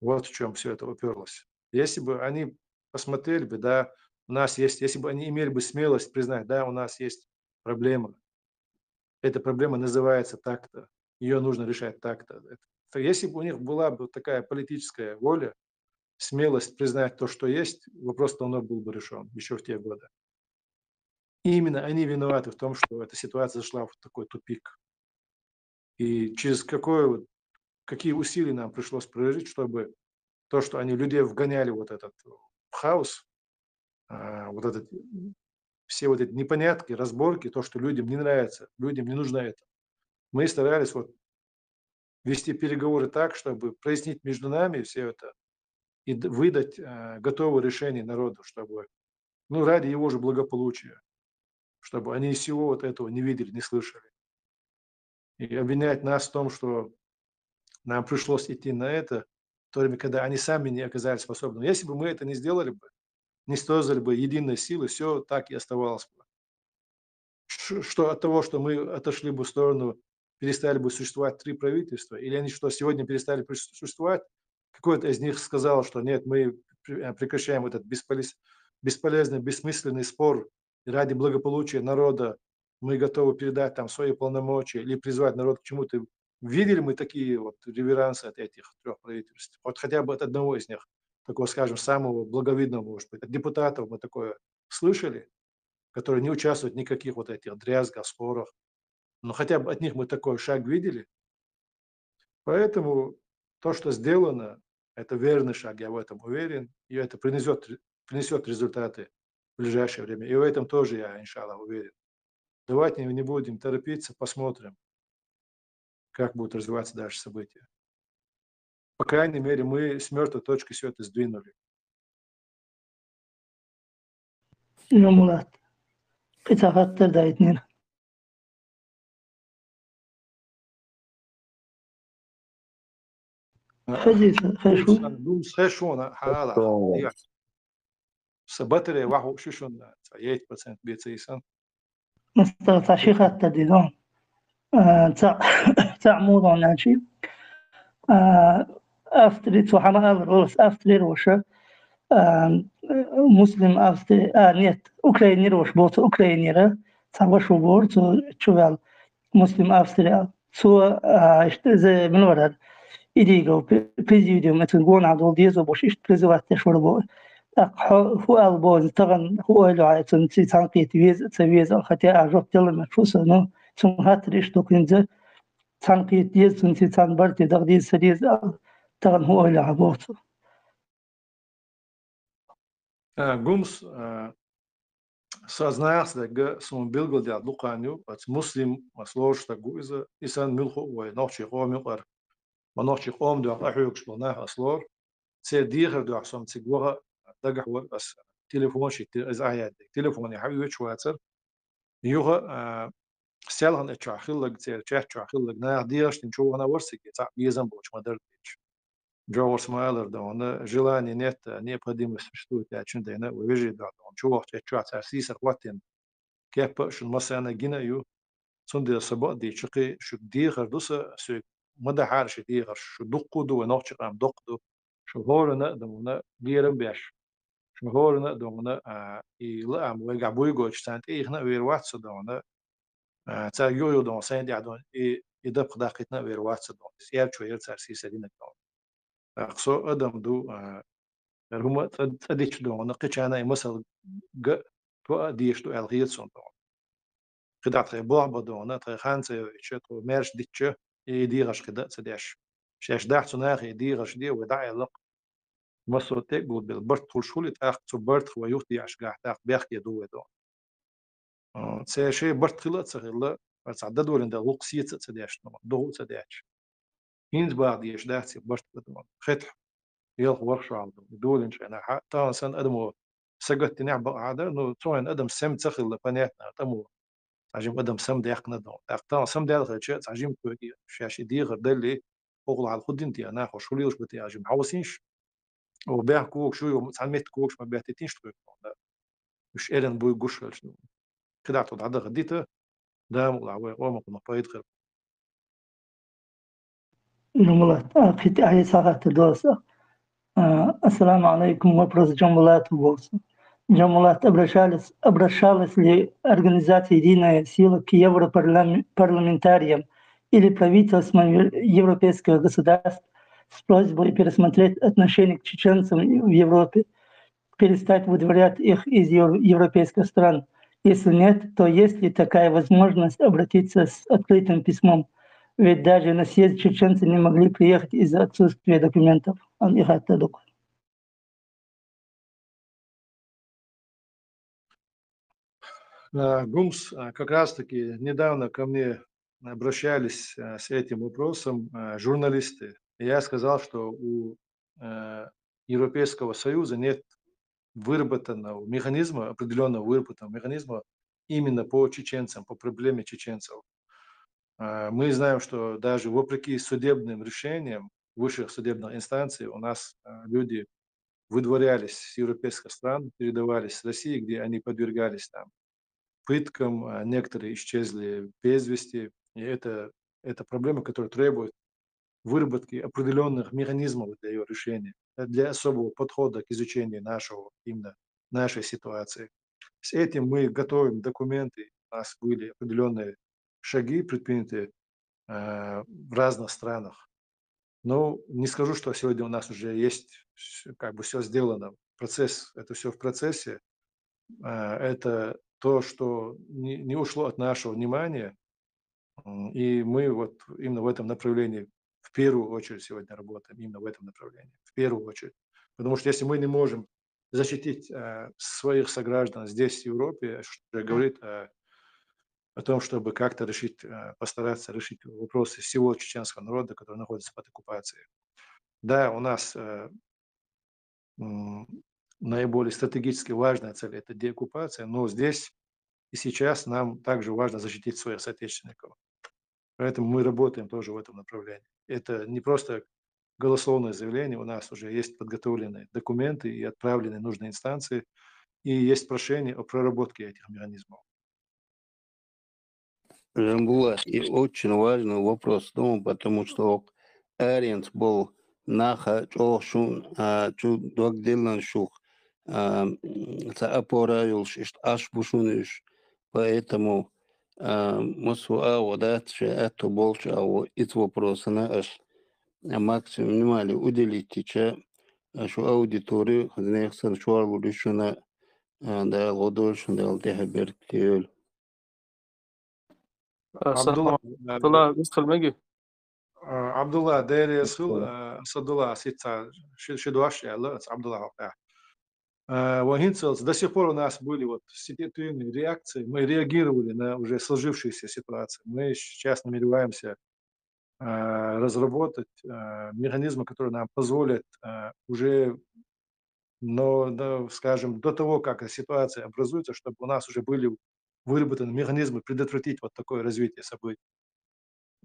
Вот в чём всё это упёрлось. Если бы они посмотрели бы, да, у нас есть, если бы они имели бы смелость признать, да, у нас есть проблема. Эта проблема называется так-то, её нужно решать так-то. Это, если бы у них была бы такая политическая воля, смелость признать то, что есть, вопрос давно был бы решён, ещё в те годы. И именно они виноваты в том, что эта ситуация зашла в такой тупик. И через какое вот, какие усилия нам пришлось приложить, чтобы то, что они людей вгоняли вот этот, в хаос, а, вот этот, м, все вот эти непонятки, разборки, то, что людям не нравится, людям не нужно это. Мы старались вот вести переговоры так, чтобы прояснить между нами всё это и д-, выдать, э, готовое решение народу, чтобы, ну, ради его же благополучия, чтобы они всего вот этого не видели, не слышали. И обвинять нас в том, что нам пришлось идти на это, в то время, когда они сами не оказались способны. Если бы мы это не сделали бы, не создали бы единой силы, всё так и оставалось бы. Ш-, что от того, что мы отошли бы в сторону, перестали бы существовать три правительства, или они что, сегодня перестали прис-, существовать? Какой-то из них сказал, что нет, мы пре-, э, прекращаем этот бесполез-, бесполезный, бессмысленный спор, и ради благополучия народа мы готовы передать там свои полномочия или призвать народ к чему-то. Видели мы такие вот реверансы от этих трёх правительств? Вот хотя бы от одного из них, такого, скажем, самого благовидного, может быть, от депутатов мы такое слышали, которые не участвуют в никаких вот этих дрязгах, спорах. Но хотя бы от них мы такой шаг видели. Поэтому то, что сделано, это верный шаг, я в этом уверен, и это принесёт ре-, принесёт результаты в ближайшее время. И в этом тоже я, иншаллах, уверен. Давайте не будем торопиться, посмотрим, как будут развиваться дальше события. По крайней мере, мы с мёртвой точки всё это сдвинули. Жамулат. Кхы цхьа хаттар дайтинера. Хезий са, хезаш ву? Гумс, хезаш ву, хьала. Хезаш ву. Са батарей ваху шишун, цхьа ейт процент беца исан. Муста цхьа ши хаттар деза. А, цхьа, цхьа мугӀун начи. А, Австри, цо хьама алар, олас Австрера ваша. А, Муслим Австри, а, нет, Украинера ваша, боца Украинера. Цхьа ваша бор, цо чувал Муслим Австрия. Цо, а, иштта зе мин варар. Идига пре-, президиум, это гона дол дезо бош, иштта призывать деш вар бо. Так, хо-, ху ал бо, таган ху ойло ай, цун ци цан кит вез, ца вез, хотя а жоп делам, фуса, ну, цун хатр иштта куинза, цан кит дез, цун ци цан барти, даг дез, са дез, а, таган ху ойло ай бо цо. Э, Гумс, э, са знахьа дагга сона билгалдаьлла дукха хан ю, оцу Муслим, ас лоруш стаг ву иза, и санна муьлхха а вай нохчий къома юкъара, ма нохчий къома доккха къахьоьгуш болу нах ас лору. Церан дехар дуьхьа сона цига ваха дагахь вара, ас телефон шийтира, иза Ӏаяьддиг. Телефоне хьан оьцуш вацара. Юха, а, селхана чохь хилларг, церан чат чохь хилларг, наха дехаш дина чу вахана вара цига, цхьаъ безам болчу ма-дарра дийцча. Джовхьарс ма-аллара, дона, желание нет, а необходимость существует аьлча дайна, вай вежарий дуьхьа, дона, чу вахча чохь цара сийсара хӀоттийна. кеппа а шун массанена гина а ю. Цундела со бакъдийцача, кхы шуга дехар ду са, соьга ма дахьара ши дехар, шу дуккха а ду, вай нохчий къам доккха ду. Шу хӀорана а дона лерам беш. Шу хӀорана а дона, а, и лаам вайгахь буйгочу царна тӀеихна а вер вац со дона. А, цаьрга юха-юха дона, сайн тӀехь дона, и, и дапха даккхийтна а вер вац со дона. Иза эрчо яра цара сийсара динарг дона. ТӀаккха со адам ду, а, хӀара хӀума цӀа-, цӀа дича дона, кхечарна и масал га а, тоа а дезаш ду аьлла хета суна дона. КхидӀа тхайн болх бан дона, тхайн хан ца йойча, тхо маьрша дитча, и дехарш кхидӀа а ца деш. Шаьш дахь цу нахе дехарш де, вай дӀа а аьлла-кх. Массо а тӀе а гулбелла барт хуьлуш хуьлий, тӀаккха цу бартах вай юхатехьашкахь, тӀаккха бехке ду вай дона. А, церан шайн барт хила а ца хилла, цхьа дӀадолийна дала гӀуллакх сеца а ца деш, догӀа а ца детташ. ХӀинца баха дезаш дац и барт бан дона. Хетахь, ялх-ворхӀ шо хьалха долийначу хенахь, тахана санна адамо сагатдинехь бакъахьа дара, ну, цу хенахь адам сема ца хилла, понятно, тӀамо цхьа жима адам самадаьккхина дона. ТӀаккха тахана самадаьлла хилча, цхьа жима кхоьга шаьш и дехар даллий, хӀокхул хьалха хӀун дина те, нахош хӀун лелаш ба те, а жима хьовсийша. О, бехк когаш ю, цхьана метте когаш ма беттийтийша тхоьга дона. Уьш эрна буй гуш хилча. КхидӀа тхо дӀадаха дита, Дала мукъ лахь вай къоман кхунах пайда хир. Джамбулат, а, кхин тӀаьхьа сагатта доса. А, ассаламу алейкум, вопрос Джамбулату болса. Джамбулат, обращались, обращалась ли организация «Единая сила» к европарламентариям или правительствам европейских государств с просьбой пересмотреть отношение к чеченцам в Европе, перестать выдворять их из ев-, европейских стран? Если нет, то есть ли такая возможность обратиться с открытым письмом? Ведь даже на съезд чеченцы не могли приехать из-за отсутствия документов. Ан ихаттадук. А, Гумс, а, как раз-таки недавно ко мне обращались, а, с этим вопросом, а, журналисты. Я сказал, что у, э, Европейского Союза нет выработанного механизма, определённого выработанного механизма именно по чеченцам, по проблеме чеченцев. А, мы знаем, что даже вопреки судебным решениям высших судебных инстанций у нас, а, люди выдворялись с европейских стран, передавались с России, где они подвергались там пыткам, а, некоторые исчезли без вести. И это, это проблема, которая требует выработки определённых механизмов для её решения, э, для особого подхода к изучению нашего, именно нашей ситуации. С этим мы готовим документы, у нас были определённые шаги предприняты, э, в разных странах. Но не скажу, что сегодня у нас уже есть вс-, как бы всё сделано. Процесс, это всё в процессе. Э, это то, что не, не ушло от нашего внимания. М, и мы вот именно в этом направлении в первую очередь сегодня работаем, именно в этом направлении, в первую очередь. Потому что если мы не можем защитить, э, своих сограждан здесь, в Европе, что уже говорит о, о том, чтобы как-то решить, э, постараться решить вопросы всего чеченского народа, который находится под оккупацией. Да, у нас, э, м, наиболее стратегически важная цель — это деоккупация, но здесь и сейчас нам также важно защитить своих соотечественников. Поэтому мы работаем тоже в этом направлении. Это не просто голословное заявление, у нас уже есть подготовленные документы и отправлены в нужные инстанции, и есть прошение о проработке этих механизмов. Джамбулат, и очень важный вопрос, ну, потому что аренц бол наха чӀоагӀа шун, а, чу дог деллан шух, а, м, ца опора йолуш, иштта Ӏаш бу шуна уьш. Поэтому, а, массо а агӀо дац, шайн аьтто болчу агӀо, иза вопросана аш, а, максимум внимание уделить йича, а, шу аудиторию, хаза нехан санна шорлур ю шуна, а, Дала гӀо дойла шуна, Дала тӀаьхье беркате йойла. Асаламу Абдулла, алейкум. Абдулла, вистхила меги? А, Абдулла, дерригаш хила, а, Асадулла, сица ши, ши дош аьлла, ас Абдулла хьокъехь. А, ван хӀинцалц, до сих пор у нас были вот ситуативные реакции, мы реагировали на уже сложившиеся ситуации. Мы сейчас намереваемся, а, разработать, а, механизмы, которые нам позволят, а, уже Но, да, скажем, до того, как ситуация образуется, чтобы у нас уже были выработаны механизмы предотвратить вот такое развитие событий.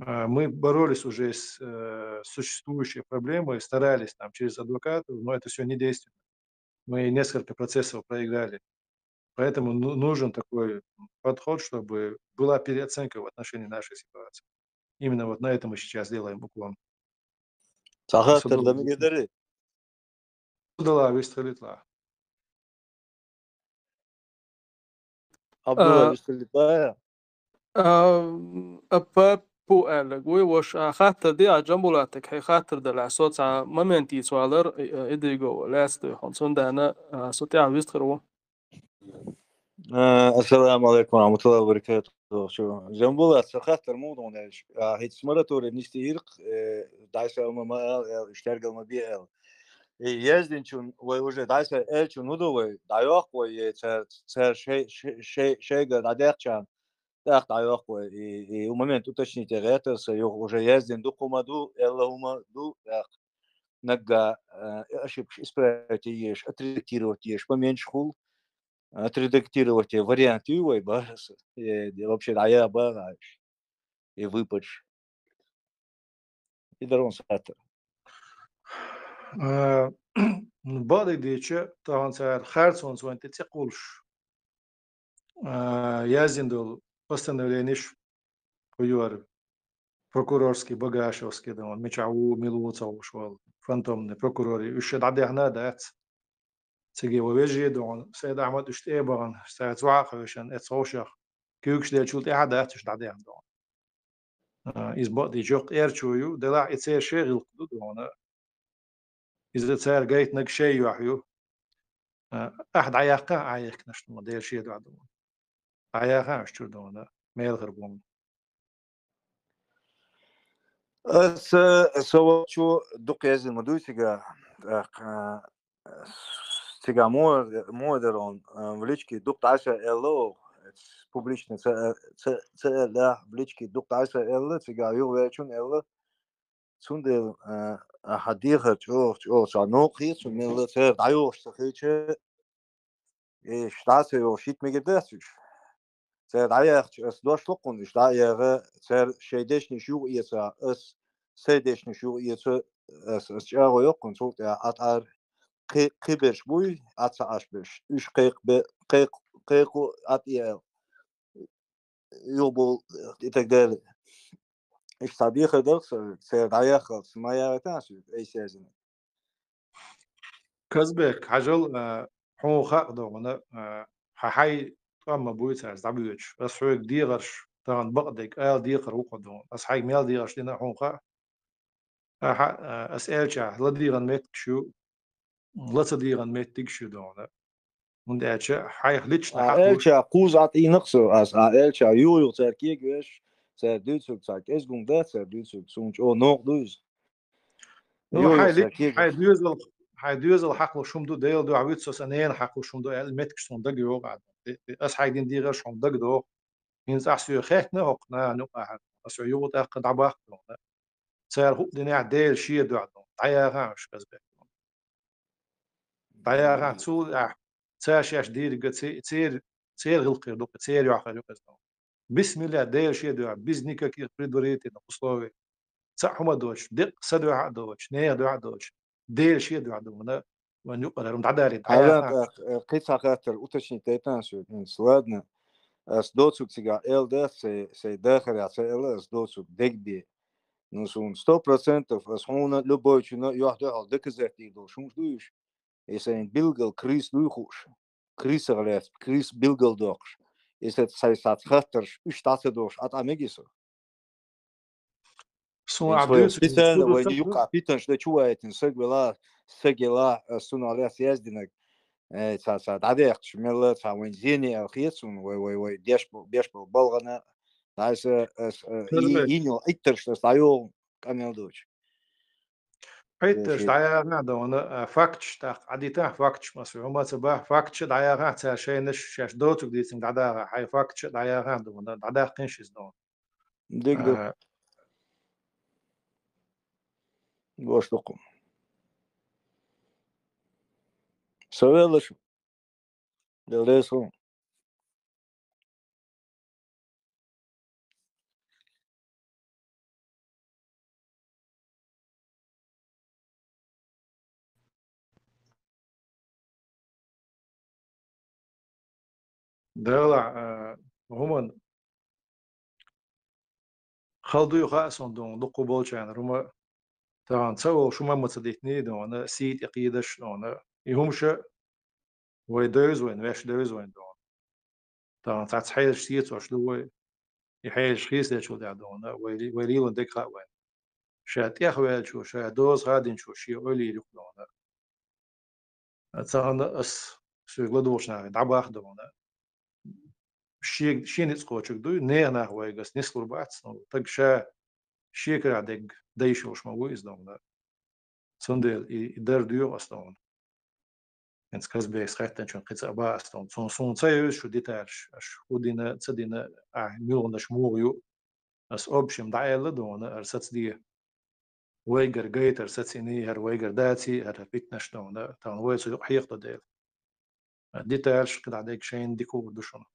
А, мы боролись уже с, э, существующей проблемой, старались там через адвокатов, но это всё не действенно. Мы несколько процессов проиграли. Поэтому ну- нужен такой подход, чтобы была переоценка в отношении нашей ситуации. Именно вот на этом мы сейчас делаем уклон. Цхьа хаттар да мегар дарий? Абдулла, вистхилитла. Абдулла, А, вистхилитла. А, а, Папу аьллаг вуй, вош, а, хаттар ди, а, Джамбулатага хье хаттар далахь, со цхьа момент йийца валар, э, э, идиго ва, лаьцдой хьона. Цундана, а, со тӀехь вистхир ву. Э, Ассаламу алейкум ва рахматуллахи ва баракатух. Шу, Джамбулат, са хаттар муха ду аьлча, а, хӀинца мораторий нисде йира-кх, э, дӀасаьл ма ма ала, аьлла, иштта тергал ма бе аьлла. И яздинчун вай уже дӀасаьл аьлчун хӀун ду вай, дӀайоккху вай, е цар, цар шай-, шай-, шай-, шайга дӀадаьккхачарна, тӀаккха дӀайоккху вай, и, и момент уточнить ян гӀертар са, юха уже яздина дукха хӀума ду, аьлла хӀума ду, тӀаккха нагга, э, ошибкаш исправить еш, отредактировать еш, поменьше хул, отредактировать е вариант ю вай бара са, э, вообще дӀаяха бара аш, и выпадаш. И дарон саттар. А, бакъдерг дийцича, тахана цара харцонца вайна тӀе цӀе кхуллуш, а, яздина долу постановленеш, кху юьра прокурорский, Багашевский дан, мичахь ву, мила ву ца хууш волу, фантомный прокурорий, уьш ша дӀадаьхна а дац. Цига ван вежарий а дан, Сайд Ахьмад уьш тӀе а бахана, цара цу хьаьха хевшина, эцу ховшех, куьйгаш деллачул тӀаьхьа а дац уьш дӀадаьхна дан. А, иза бакъдийцича, йоккха эрчо ю, делахь и церан шен гӀиллакх ду дан. Иза цара гайтинарг шайн юьхь ю. А, ахь дӀаяьккхахьа Ӏан йихкинарш дан, Делан шен дуьхьа дан. ДӀаяхахьа уьш чуьра дан, мел хир бу. Аса, со волчу дукха яздина ма дуй цига. ТӀаккха, а, цига мо-, мо дара он, а, в личке дукха дӀасаьл аьлла оха. Публично ца, ца, ца аьлла, в личке дукха дӀасаьл аьлла, цига юхавеачунна аьлла. Цундела, а, а, хьан дехар чӀогӀа, чӀогӀа цхьа новкъа хета суна, мелла цара дӀайохуш ца хилча, и дӀа а ца йохуш, хӀита мегар дац уьш. Цара дӀаяхча, ас дош ло кхунна, уьш дӀа а яха, цара шайн дешнаш юха эца, ас сайн дешнаш юха эца, ас, ас чӀагӀо йо кхунна, цул тӀаьхьа Ӏа тӀара кхи-, кхиберш буй, Ӏа ца Ӏаш берш. Уьш кхайкх бе-, кхайкх-, кхайкхо Ӏа тӀе аьлла. Юхабовла и так далее. Иштта цхьа дехар дара-кх сан, церан дӀаяххалц ма яхийтахьа соьга, айса яздина. Казбек, хьажал, а, хьуна хаьа дан, а, хьан хьайн тӀом ма буй цаьрца дӀабоьдуш. Ас хьоьга дехарш, тахана бакъдерг ала дехар ву-кх дан. Ас хьайга мел дехарш дина хьуна хаьа. Ахьа, а, ас аьллачохь, ладийгӀан меттигаш ю, ла ца дийгӀан меттигаш ю дан. ХӀунда аьлча хьайх лично А хьакхуш. аьллачохь кхузза Ӏа тӀе йина-кх со, ас а аьллачохь юха-юха цара кегавеш, цара дуьйцург цхьа кӀезиг хӀума дац, цара дуьйцург суна чӀогӀа новкъа ду иза. Ну, Юха-юха хьайн цара лично, кегавеш. хьайн доьзал, хьайн доьзал хьакхалуш хӀума ду, Делан дуьхьа вуьту со, сан ненан хьакхалуш хӀума ду аьлла, меттигаш суна дага йогӀу. Ас хьайга дина дехарш хьуна дага догӀу. ХӀинца ахь соьга хаьттина хӀокху нахана юкъахь. Ас хьоьга юха тӀаккха дӀабахка дан. Цара хӀуъа динехь Делан шен дуьхьа дан. ДӀаяхахьа уьш, Казбек. ДӀаяхахьа, цул ахь цара шаьш дийриг ци-, цер-, церан гӀиллакх хир ду, церан юьхь хир ю иза. Бисмилла, Делан шен дуьхьа, без никаких предварительных условий. Цхьа хӀума а доцуш, деккъа сан дуьхьа а доцуш, нехан дуьхьа а доцуш, Делан шен дуьхьа дан, вайна юкъара хӀума дӀадалийта, Хьажал, дӀаяхахьа. тӀаккха, э, кхин цхьа хаттар, уточнить дайтахьа соьга хӀинца. Ладно, ас доцург цига эл дац, сайн, сайн дахарехь ца элла ас доцург дегабе. Ну, суна сто процентов, ас хьуна, любойчунна юьхь дуьхьал доказать дийр долуш хӀумаш ду уьш. И сайн билггал крыса дуй хууш. Крысах лаьцна, крыса билггал доккхуш. И сайн, сайн сац хаттарш, уьш дӀа ца дохуш, Ӏа тӀе мегий со? Суна ХӀинца ахь вай дуьйцург специально ду вай сан ду? Юкъахь питанаш дан чу вайтина, саг велахь, саг елахь, ас цунах лаьцна яздинарг, э, цхьа, цхьа дӀадаьккхича, мелла цхьа вайн зене аьлла хета суна, вай, вай, вай, деш бо-, беш болу балгӀана, дӀайса, ас, э, и, Казбек. Йина йолу Ӏиттарш ас дӀайогӀу къамел доцуш. Хьайтташ Веши. ДӀаяхахьа дан, а, факташ, тӀаккха Ӏадитахьа факташ, ма со хӀума ца баха, факташ ДӀаяхахьа, цара шайнаш шаьш доцург дийцинарг дӀадахахьа, хьайн факташ ДӀаяхахьа дан, дӀадаккхийша иза дан. Диг ду. А, Гош дукха. Со велла шу. Деллес хӀун. Дала, а, хӀуман хала дуй хаьа суна дуна, дукха болчарна, хӀума тахана ца волу шу ма ма ца дитиний дуна, сий тӀе кхийдаш дуна. И хӀумаш вай девза вайн, ваьш девза вайн дуна. Тахана цхьацца хьежаш сецош ду вай. И хьежаш хийцадечул тӀаьхьа дуна, вай, вай лелийна дерг хаьа вайн. Ша тӀехваьллачо, ша доза хадийначо шен ойла йийр ю-кх дуна. Цхьана ас соьга ладугӀучу нахе дӀабахьа дуна. Шен, шен ницкъ кхочург дуй, нехан нах вайга ас нислур бац, но таг ша шен карахь дерг дайш йолуш ма ву иза дуна. Цундела и, и дар доьху ас дуна. ХӀинца Казбекас хаьттинчунна кхин цкъа а бан ас дуна. Цунна суна ца евза шу деталаш, аша хӀун дина, ца дина, ахь муьлханаш муха ю. Ас общем дӀааьлла дуна, ара сацаде. Вайгара гайтар сацийний, хӀара вайгара даций, хӀара питнаш дуна, тахана вай цу юкъа хьекхадо дела. Деталаш кхидӀа дерг шайна дика хуур ду шуна.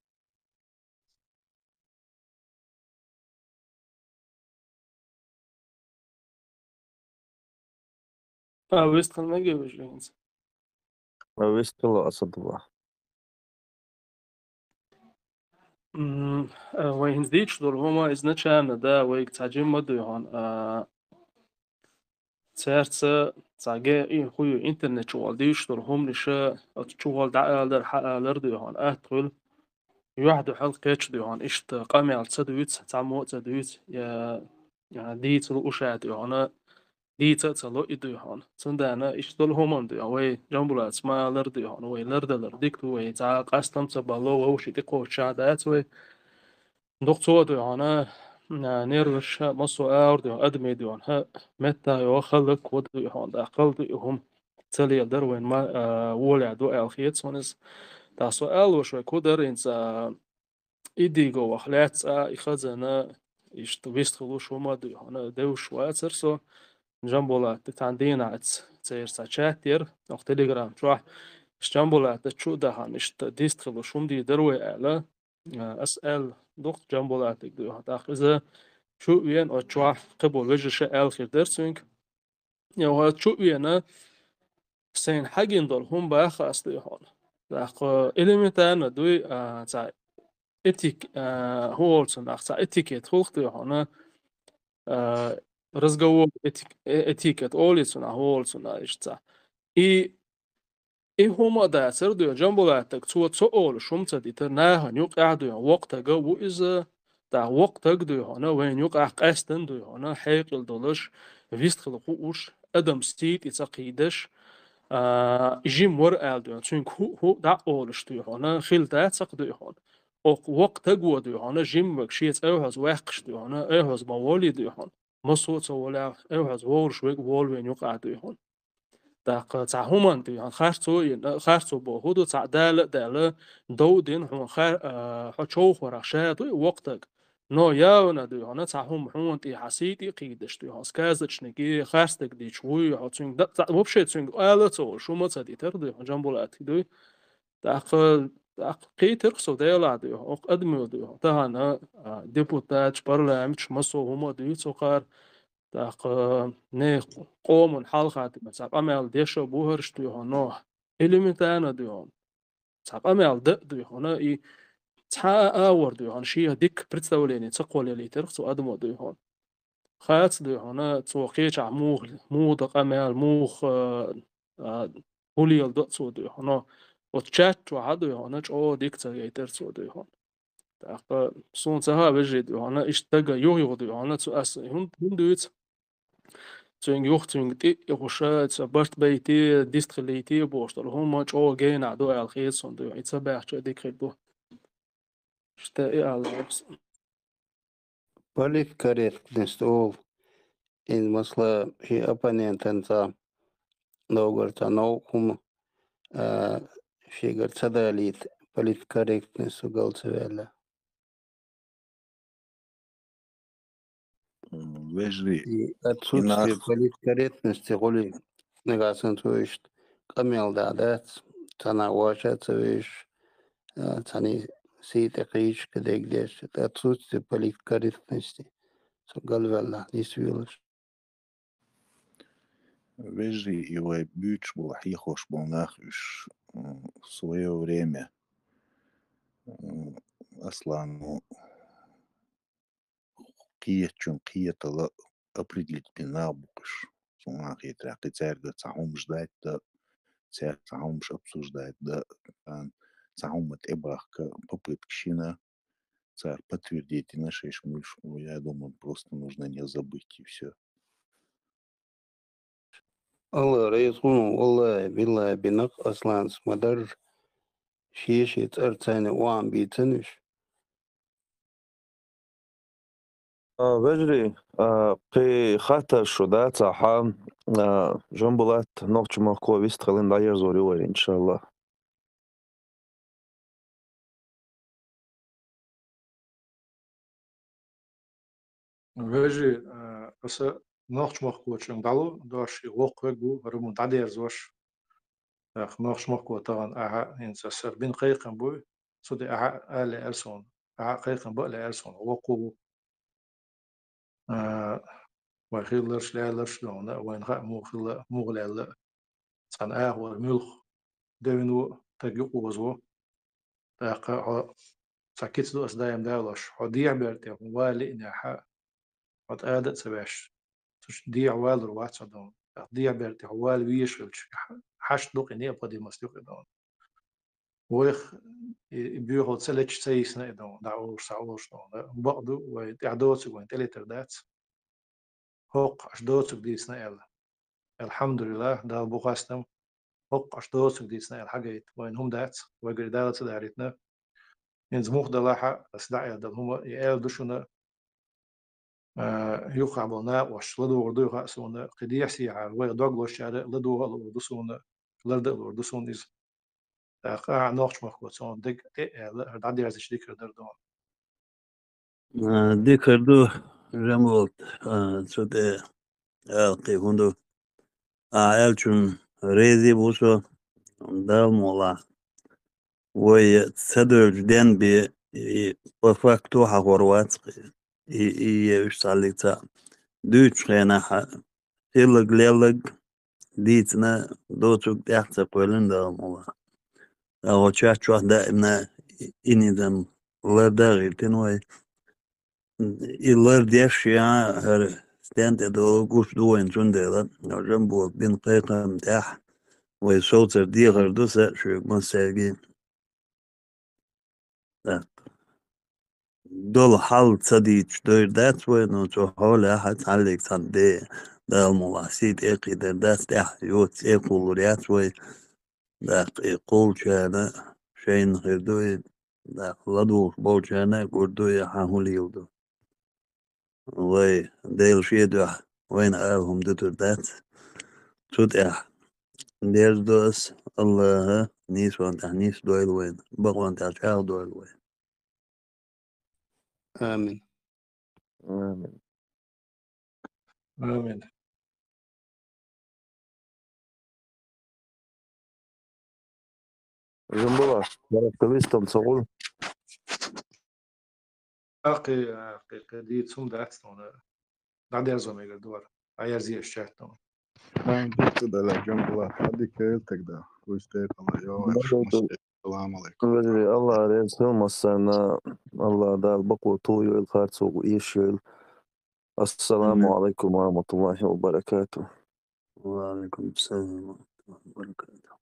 А, вистхила мегий вежарий хӀинца? А, вистхила, Асадулла. М, а, вай хӀинца дийцуш долу хӀума изначально, да, вайга цхьа жимма дуй хьуна, а, цаьрца цхьа ге-, и, хӀу ю, интернет чухула дийцуш долу хӀуманаш, оцу чухула дӀаалар, хьаалар дуй хьуна, атта хуьлу. Юьхь-дуьхьал кхечу дуй хьуна, иштта къамел ца дуьйцу, цхьаммо а ца дуьйцу, я, я дийца лууш а дуй хьуна, дийца а ца ло и дуй хьуна. Цундела иштта долу хӀуманна дуй хьуна, вай Джамбулатас ма-аллара дуй хьуна, вай лардалар дика ду, вай цхьа а къастам ца балло, вовшийн тӀекхочуш а дац вай. Дукха цо дуй хьуна, а, нерваш а, массо а агӀор дуй хьуна, адамийн дуй хьуна, хӀа, меттахь йогӀу хӀаллакван дуй хьуна, тӀаккха хала дуй хӀума ца леладар вайн ма, а, волехь ду аьлла хета суна иза. ТӀаккха со ала лууш вайга хӀун дара хӀинца, а, и дийго ваха лаьцна а, и хазана, иштта вистхуьлуш хӀума а дуй хьуна, девзаш вацара со. Джамбулатан цхьана дийнахь церан цхьа чат яра, оха Telegram чохь. Иштта Джамбулатан чу а дахана, иштта дистхуьлуш хӀума дийр дара вай аьлла. А, ас аьлла, дукха Джамбулатага дуй хьуна. ТӀаккха иза чу а веана, оцу чохь кхиболу вежарша аьлла хир дара цуьнга. Я, хӀара чу а веана, сайна хьагина долу хӀума баха ас дуй хьуна. ТӀаккха элементарно дуй, а, цхьа этик-, а, хӀун олу цунах, цхьа этикет хуьлу-кх дуй хьуна, а, разговор этик-, э-, этикет олий цунах, хӀун олу цунах иштта цхьа. И И хӀума а дацара дуй хьуна, Джамбулатага цо ца олуш хӀума ца дитара, нахана юкъахь дуй хьуна, воккха стаг а ву иза, тӀаккха воккха стаг дуй хьуна, вайна юкъахь къаьстина дуй хьуна, хьекъал долуш, вистхила хууш, адам сий тӀе ца кхийдаш, а, жима вара аьлла дуй хьуна, цуьнга хӀу-, хӀу-, дӀа а олуш дуй хьуна, хила дацара-кх дуй хьуна. Оцу воккха стаго дуй хьуна, жиммаг шен цӀа эвхьаза ваьккхаш дуй хьуна, эвхьаза ма волий дуй хьуна, массо а ца волехь, эвхьаза вовлуш верг а волу вайна юкъахь дуй хьуна. ТӀаккха цхьа хӀуманна дуй хьуна, харцо а йина, харцо боху хӀун ду, цхьаъ дала а даьлла, дов а дина хьуна, хар-, а, хьо човхорах ша дуй воккха стаг. Но явна дуй хьуна, цхьа хӀума хьуна тӀехьа сий тӀе а кхийдаш дуй хьуна, сказочник, харц стаг дийча вуй хьо, цуьнга да-, цхьа, вообще цуьнга ала а ца олуш, хӀума а ца дитара дуй хьуна, Джамбулатага дуй. ТӀаккха, тӀаккха кхийтира-кх со Делахь дуй хьуна, оцу адамо дуй хьуна, тахана, а, депутаташ, парламенташ, массо а хӀума а дуьйцу кхара. ТӀаккха нехан къоман хьалха тӀе цхьа къамел деш а бу хӀорш дуй хьуна, но элементарно дуй хьуна. Цхьа къамел дан а дуй хьуна, и цхьа а агӀор дуй хьуна, шех дика представление ца кхоллийтира-кх цу адамо дуй хьуна. Хац дуй хьуна, цо кхечахь муха, муха дан къамел, муха, а, хӀун леладо а цо дуй хьуна. Оцу чат чохь а дуй хьуна, чӀогӀа дика ца гайтира цо дуй хьуна. ТӀаккха суна ца хаьа, вежарий дуй хьуна, иштта стага юха-юха дуй хьуна, цу ас хӀун, хӀун дуьйцу? Цуьнга юха, цуьнга тӀе а юхуша, ца барт байтий, дистхилийтий бохуш долу хӀума чӀогӀа генахь ду аьлла хета суна дуй хьуна, и ца баьхча а дика хир бу. Иштта и аьлла. Политкорректность олу. Иза, масала, шен оппонентан цхьа новкъара цхьа новкъа хӀума, а, шегара ца далийта, политкорректность гал ца ваьлла. М, вежарий, и отсутствие политкорректности гӀоле, нагахь санна цо иштта къамел дӀа дац, цхьанхьа ваша а ца веш, а, цхьаьна сий тӀе кхийча кхидерг деш, это отсутствие политкорректности, со галваьлла, нисвелаш. Вежарий, и вай буьйцуш болу, хьехош болу нах уьш, м, в своё время м, Аслана кхетачун кхетала определить бина нах бу-кх уж. Сона хетарехь, кхин цаьрга цхьа хӀумаш дайтта, цаьрца цхьа хӀумаш обсуждать да, цхьа хӀума тӀебахка попыткаш йина, цара подтвердить йина шаьш муьлш, я думаю, просто нужно не забыть и всё. Алла реза хуьлда, валлахӀи, биллахӀи, бинарг Асланца ма дарра, шен-шен цӀарца цхьана оам бийцина уьш. А, вежарий, а, кхин хаттарш шу дацахь, а, Жамбулат, Нохчмахко вистхилина дӀаерзор ю вай, иншаллахӀ. Вежарий, а, аса Нохчмахкочуьнга дӀалу дош, и воккхавергва, хӀара ма дӀадерзош. ТӀаккха Нохчмахко тахана ахьа, хӀинца аса бина кхайкхам буй, цу тӀе ахьа а лаьара суна, ахьа кхайкхам бан а лаьара суна, воккха ву. А, вай хилларш, лаьлларш а дона, вайна хаьа муха хилла, муха лаьлла. Цхьана агӀор муьлхха девнво, стаг юкъаозаво. ТӀаккха хьо, цхьа кица ду ас даим далош, хьо дехьа-берда тӀе хӀума вала лиънехь, хьо тӀада а ца ваьш, цу чу дехьа валур вац хьо дона. ТӀаккха дехьа-берда тӀе хьо вала везаш хилча, хьашт ду-кх и, необходимость ю-кх и дона. Вайх и, и боьхалла ца леташ ца йисна и дона, дӀа олуш, схьа олуш дона. Бакъ ду, вай тӀаьхьа доцург вайна тӀелетар дац. ХӀокху аша доцург дийцина аьлла. АлхьамдулиллахӀ, Далла бу хастам, хӀокху аша доцург дийцина аьлла хьагайта. Вайна хӀума дац, вайгара Дала ца дарийтина. ХӀинца муха далахь а, аса дӀа а аьлла дала хӀума, и аьлла ду шуна, а, юххехь болу накъосташа ладугӀур дуй хаьа суна, кхин дехьа-сехьара вайх дог лозучара ладогӀа а луур ду суна, ларда а луур ду суна иза. ТӀаккха ахьа Нохчмахкочунна дега тӀе а аьлла, хӀара дӀадерзича дика хир дара дона. А, дика хир ду, Жамбулат, а, цу тӀе ала кхин хӀун ду. Ахьа аьллачунна реза а ву со, Дала мукъалахь. Вай ца девлча денна бен, и по факту хьахор вац-кх и, и, и е уьш цхьаллиг цхьаъ. Дуьйцучу хенахь хилларг-лелларг дийцина, доцург тӀаьхьа ца кхоьллина Дала мукъалахь. Ткъа хӀокху чат чохь даимна и низам ларда а гӀиртина вай. И лардеш а, хӀара стен тӀе долу гуш ду вайна, цундела Жамбулат бина кхайкхам тӀехь вай совцар дехар ду сан а шуьга массаьрга. Так. Долу хьал ца дийцуш дойр дац вай, но цу хьолехь цхьаллиг цхьана бен Дала мукъалахь сий тӀе а кхийдар дац, тӀаьхьа йоцу цӀе кхуллур яц вай. ТӀаккха и кхуллучарна шайна хир ду и, тӀаккха ладугӀуш болчарна а гур ду и, хьан хӀун леладу. Вай, Дела шен дуьхьа, вайна ала хӀума дуьтур дац. Цу тӀехь дерзадо ас, АллахӀа нийсонан тӀехь нисдойла вайна, бакъонан тӀехь чӀагӀдойла вай. Амин. Амин. Амин. Жамбулат, баркалла, вистам ца гӀур. Аккхий, аккхий, кхин дийца хӀума дац тхуна. ДӀадерзо мегар ду вара. ДӀаерзе аш чат тхуна. Айн дукха дала, Жамбулат, хьан дика хӀейла тегда. Вуьш тайпана, йо, Салам алейкум. Вежарий, Аллах реза хила массарна, Аллах Дала бакъо ту йойла, харцо эш йойла. Ассаламу алейкум ва рахматуллахи ва баракатух. Ва алейкум ассалам ва рахматуллахи ва баракатух.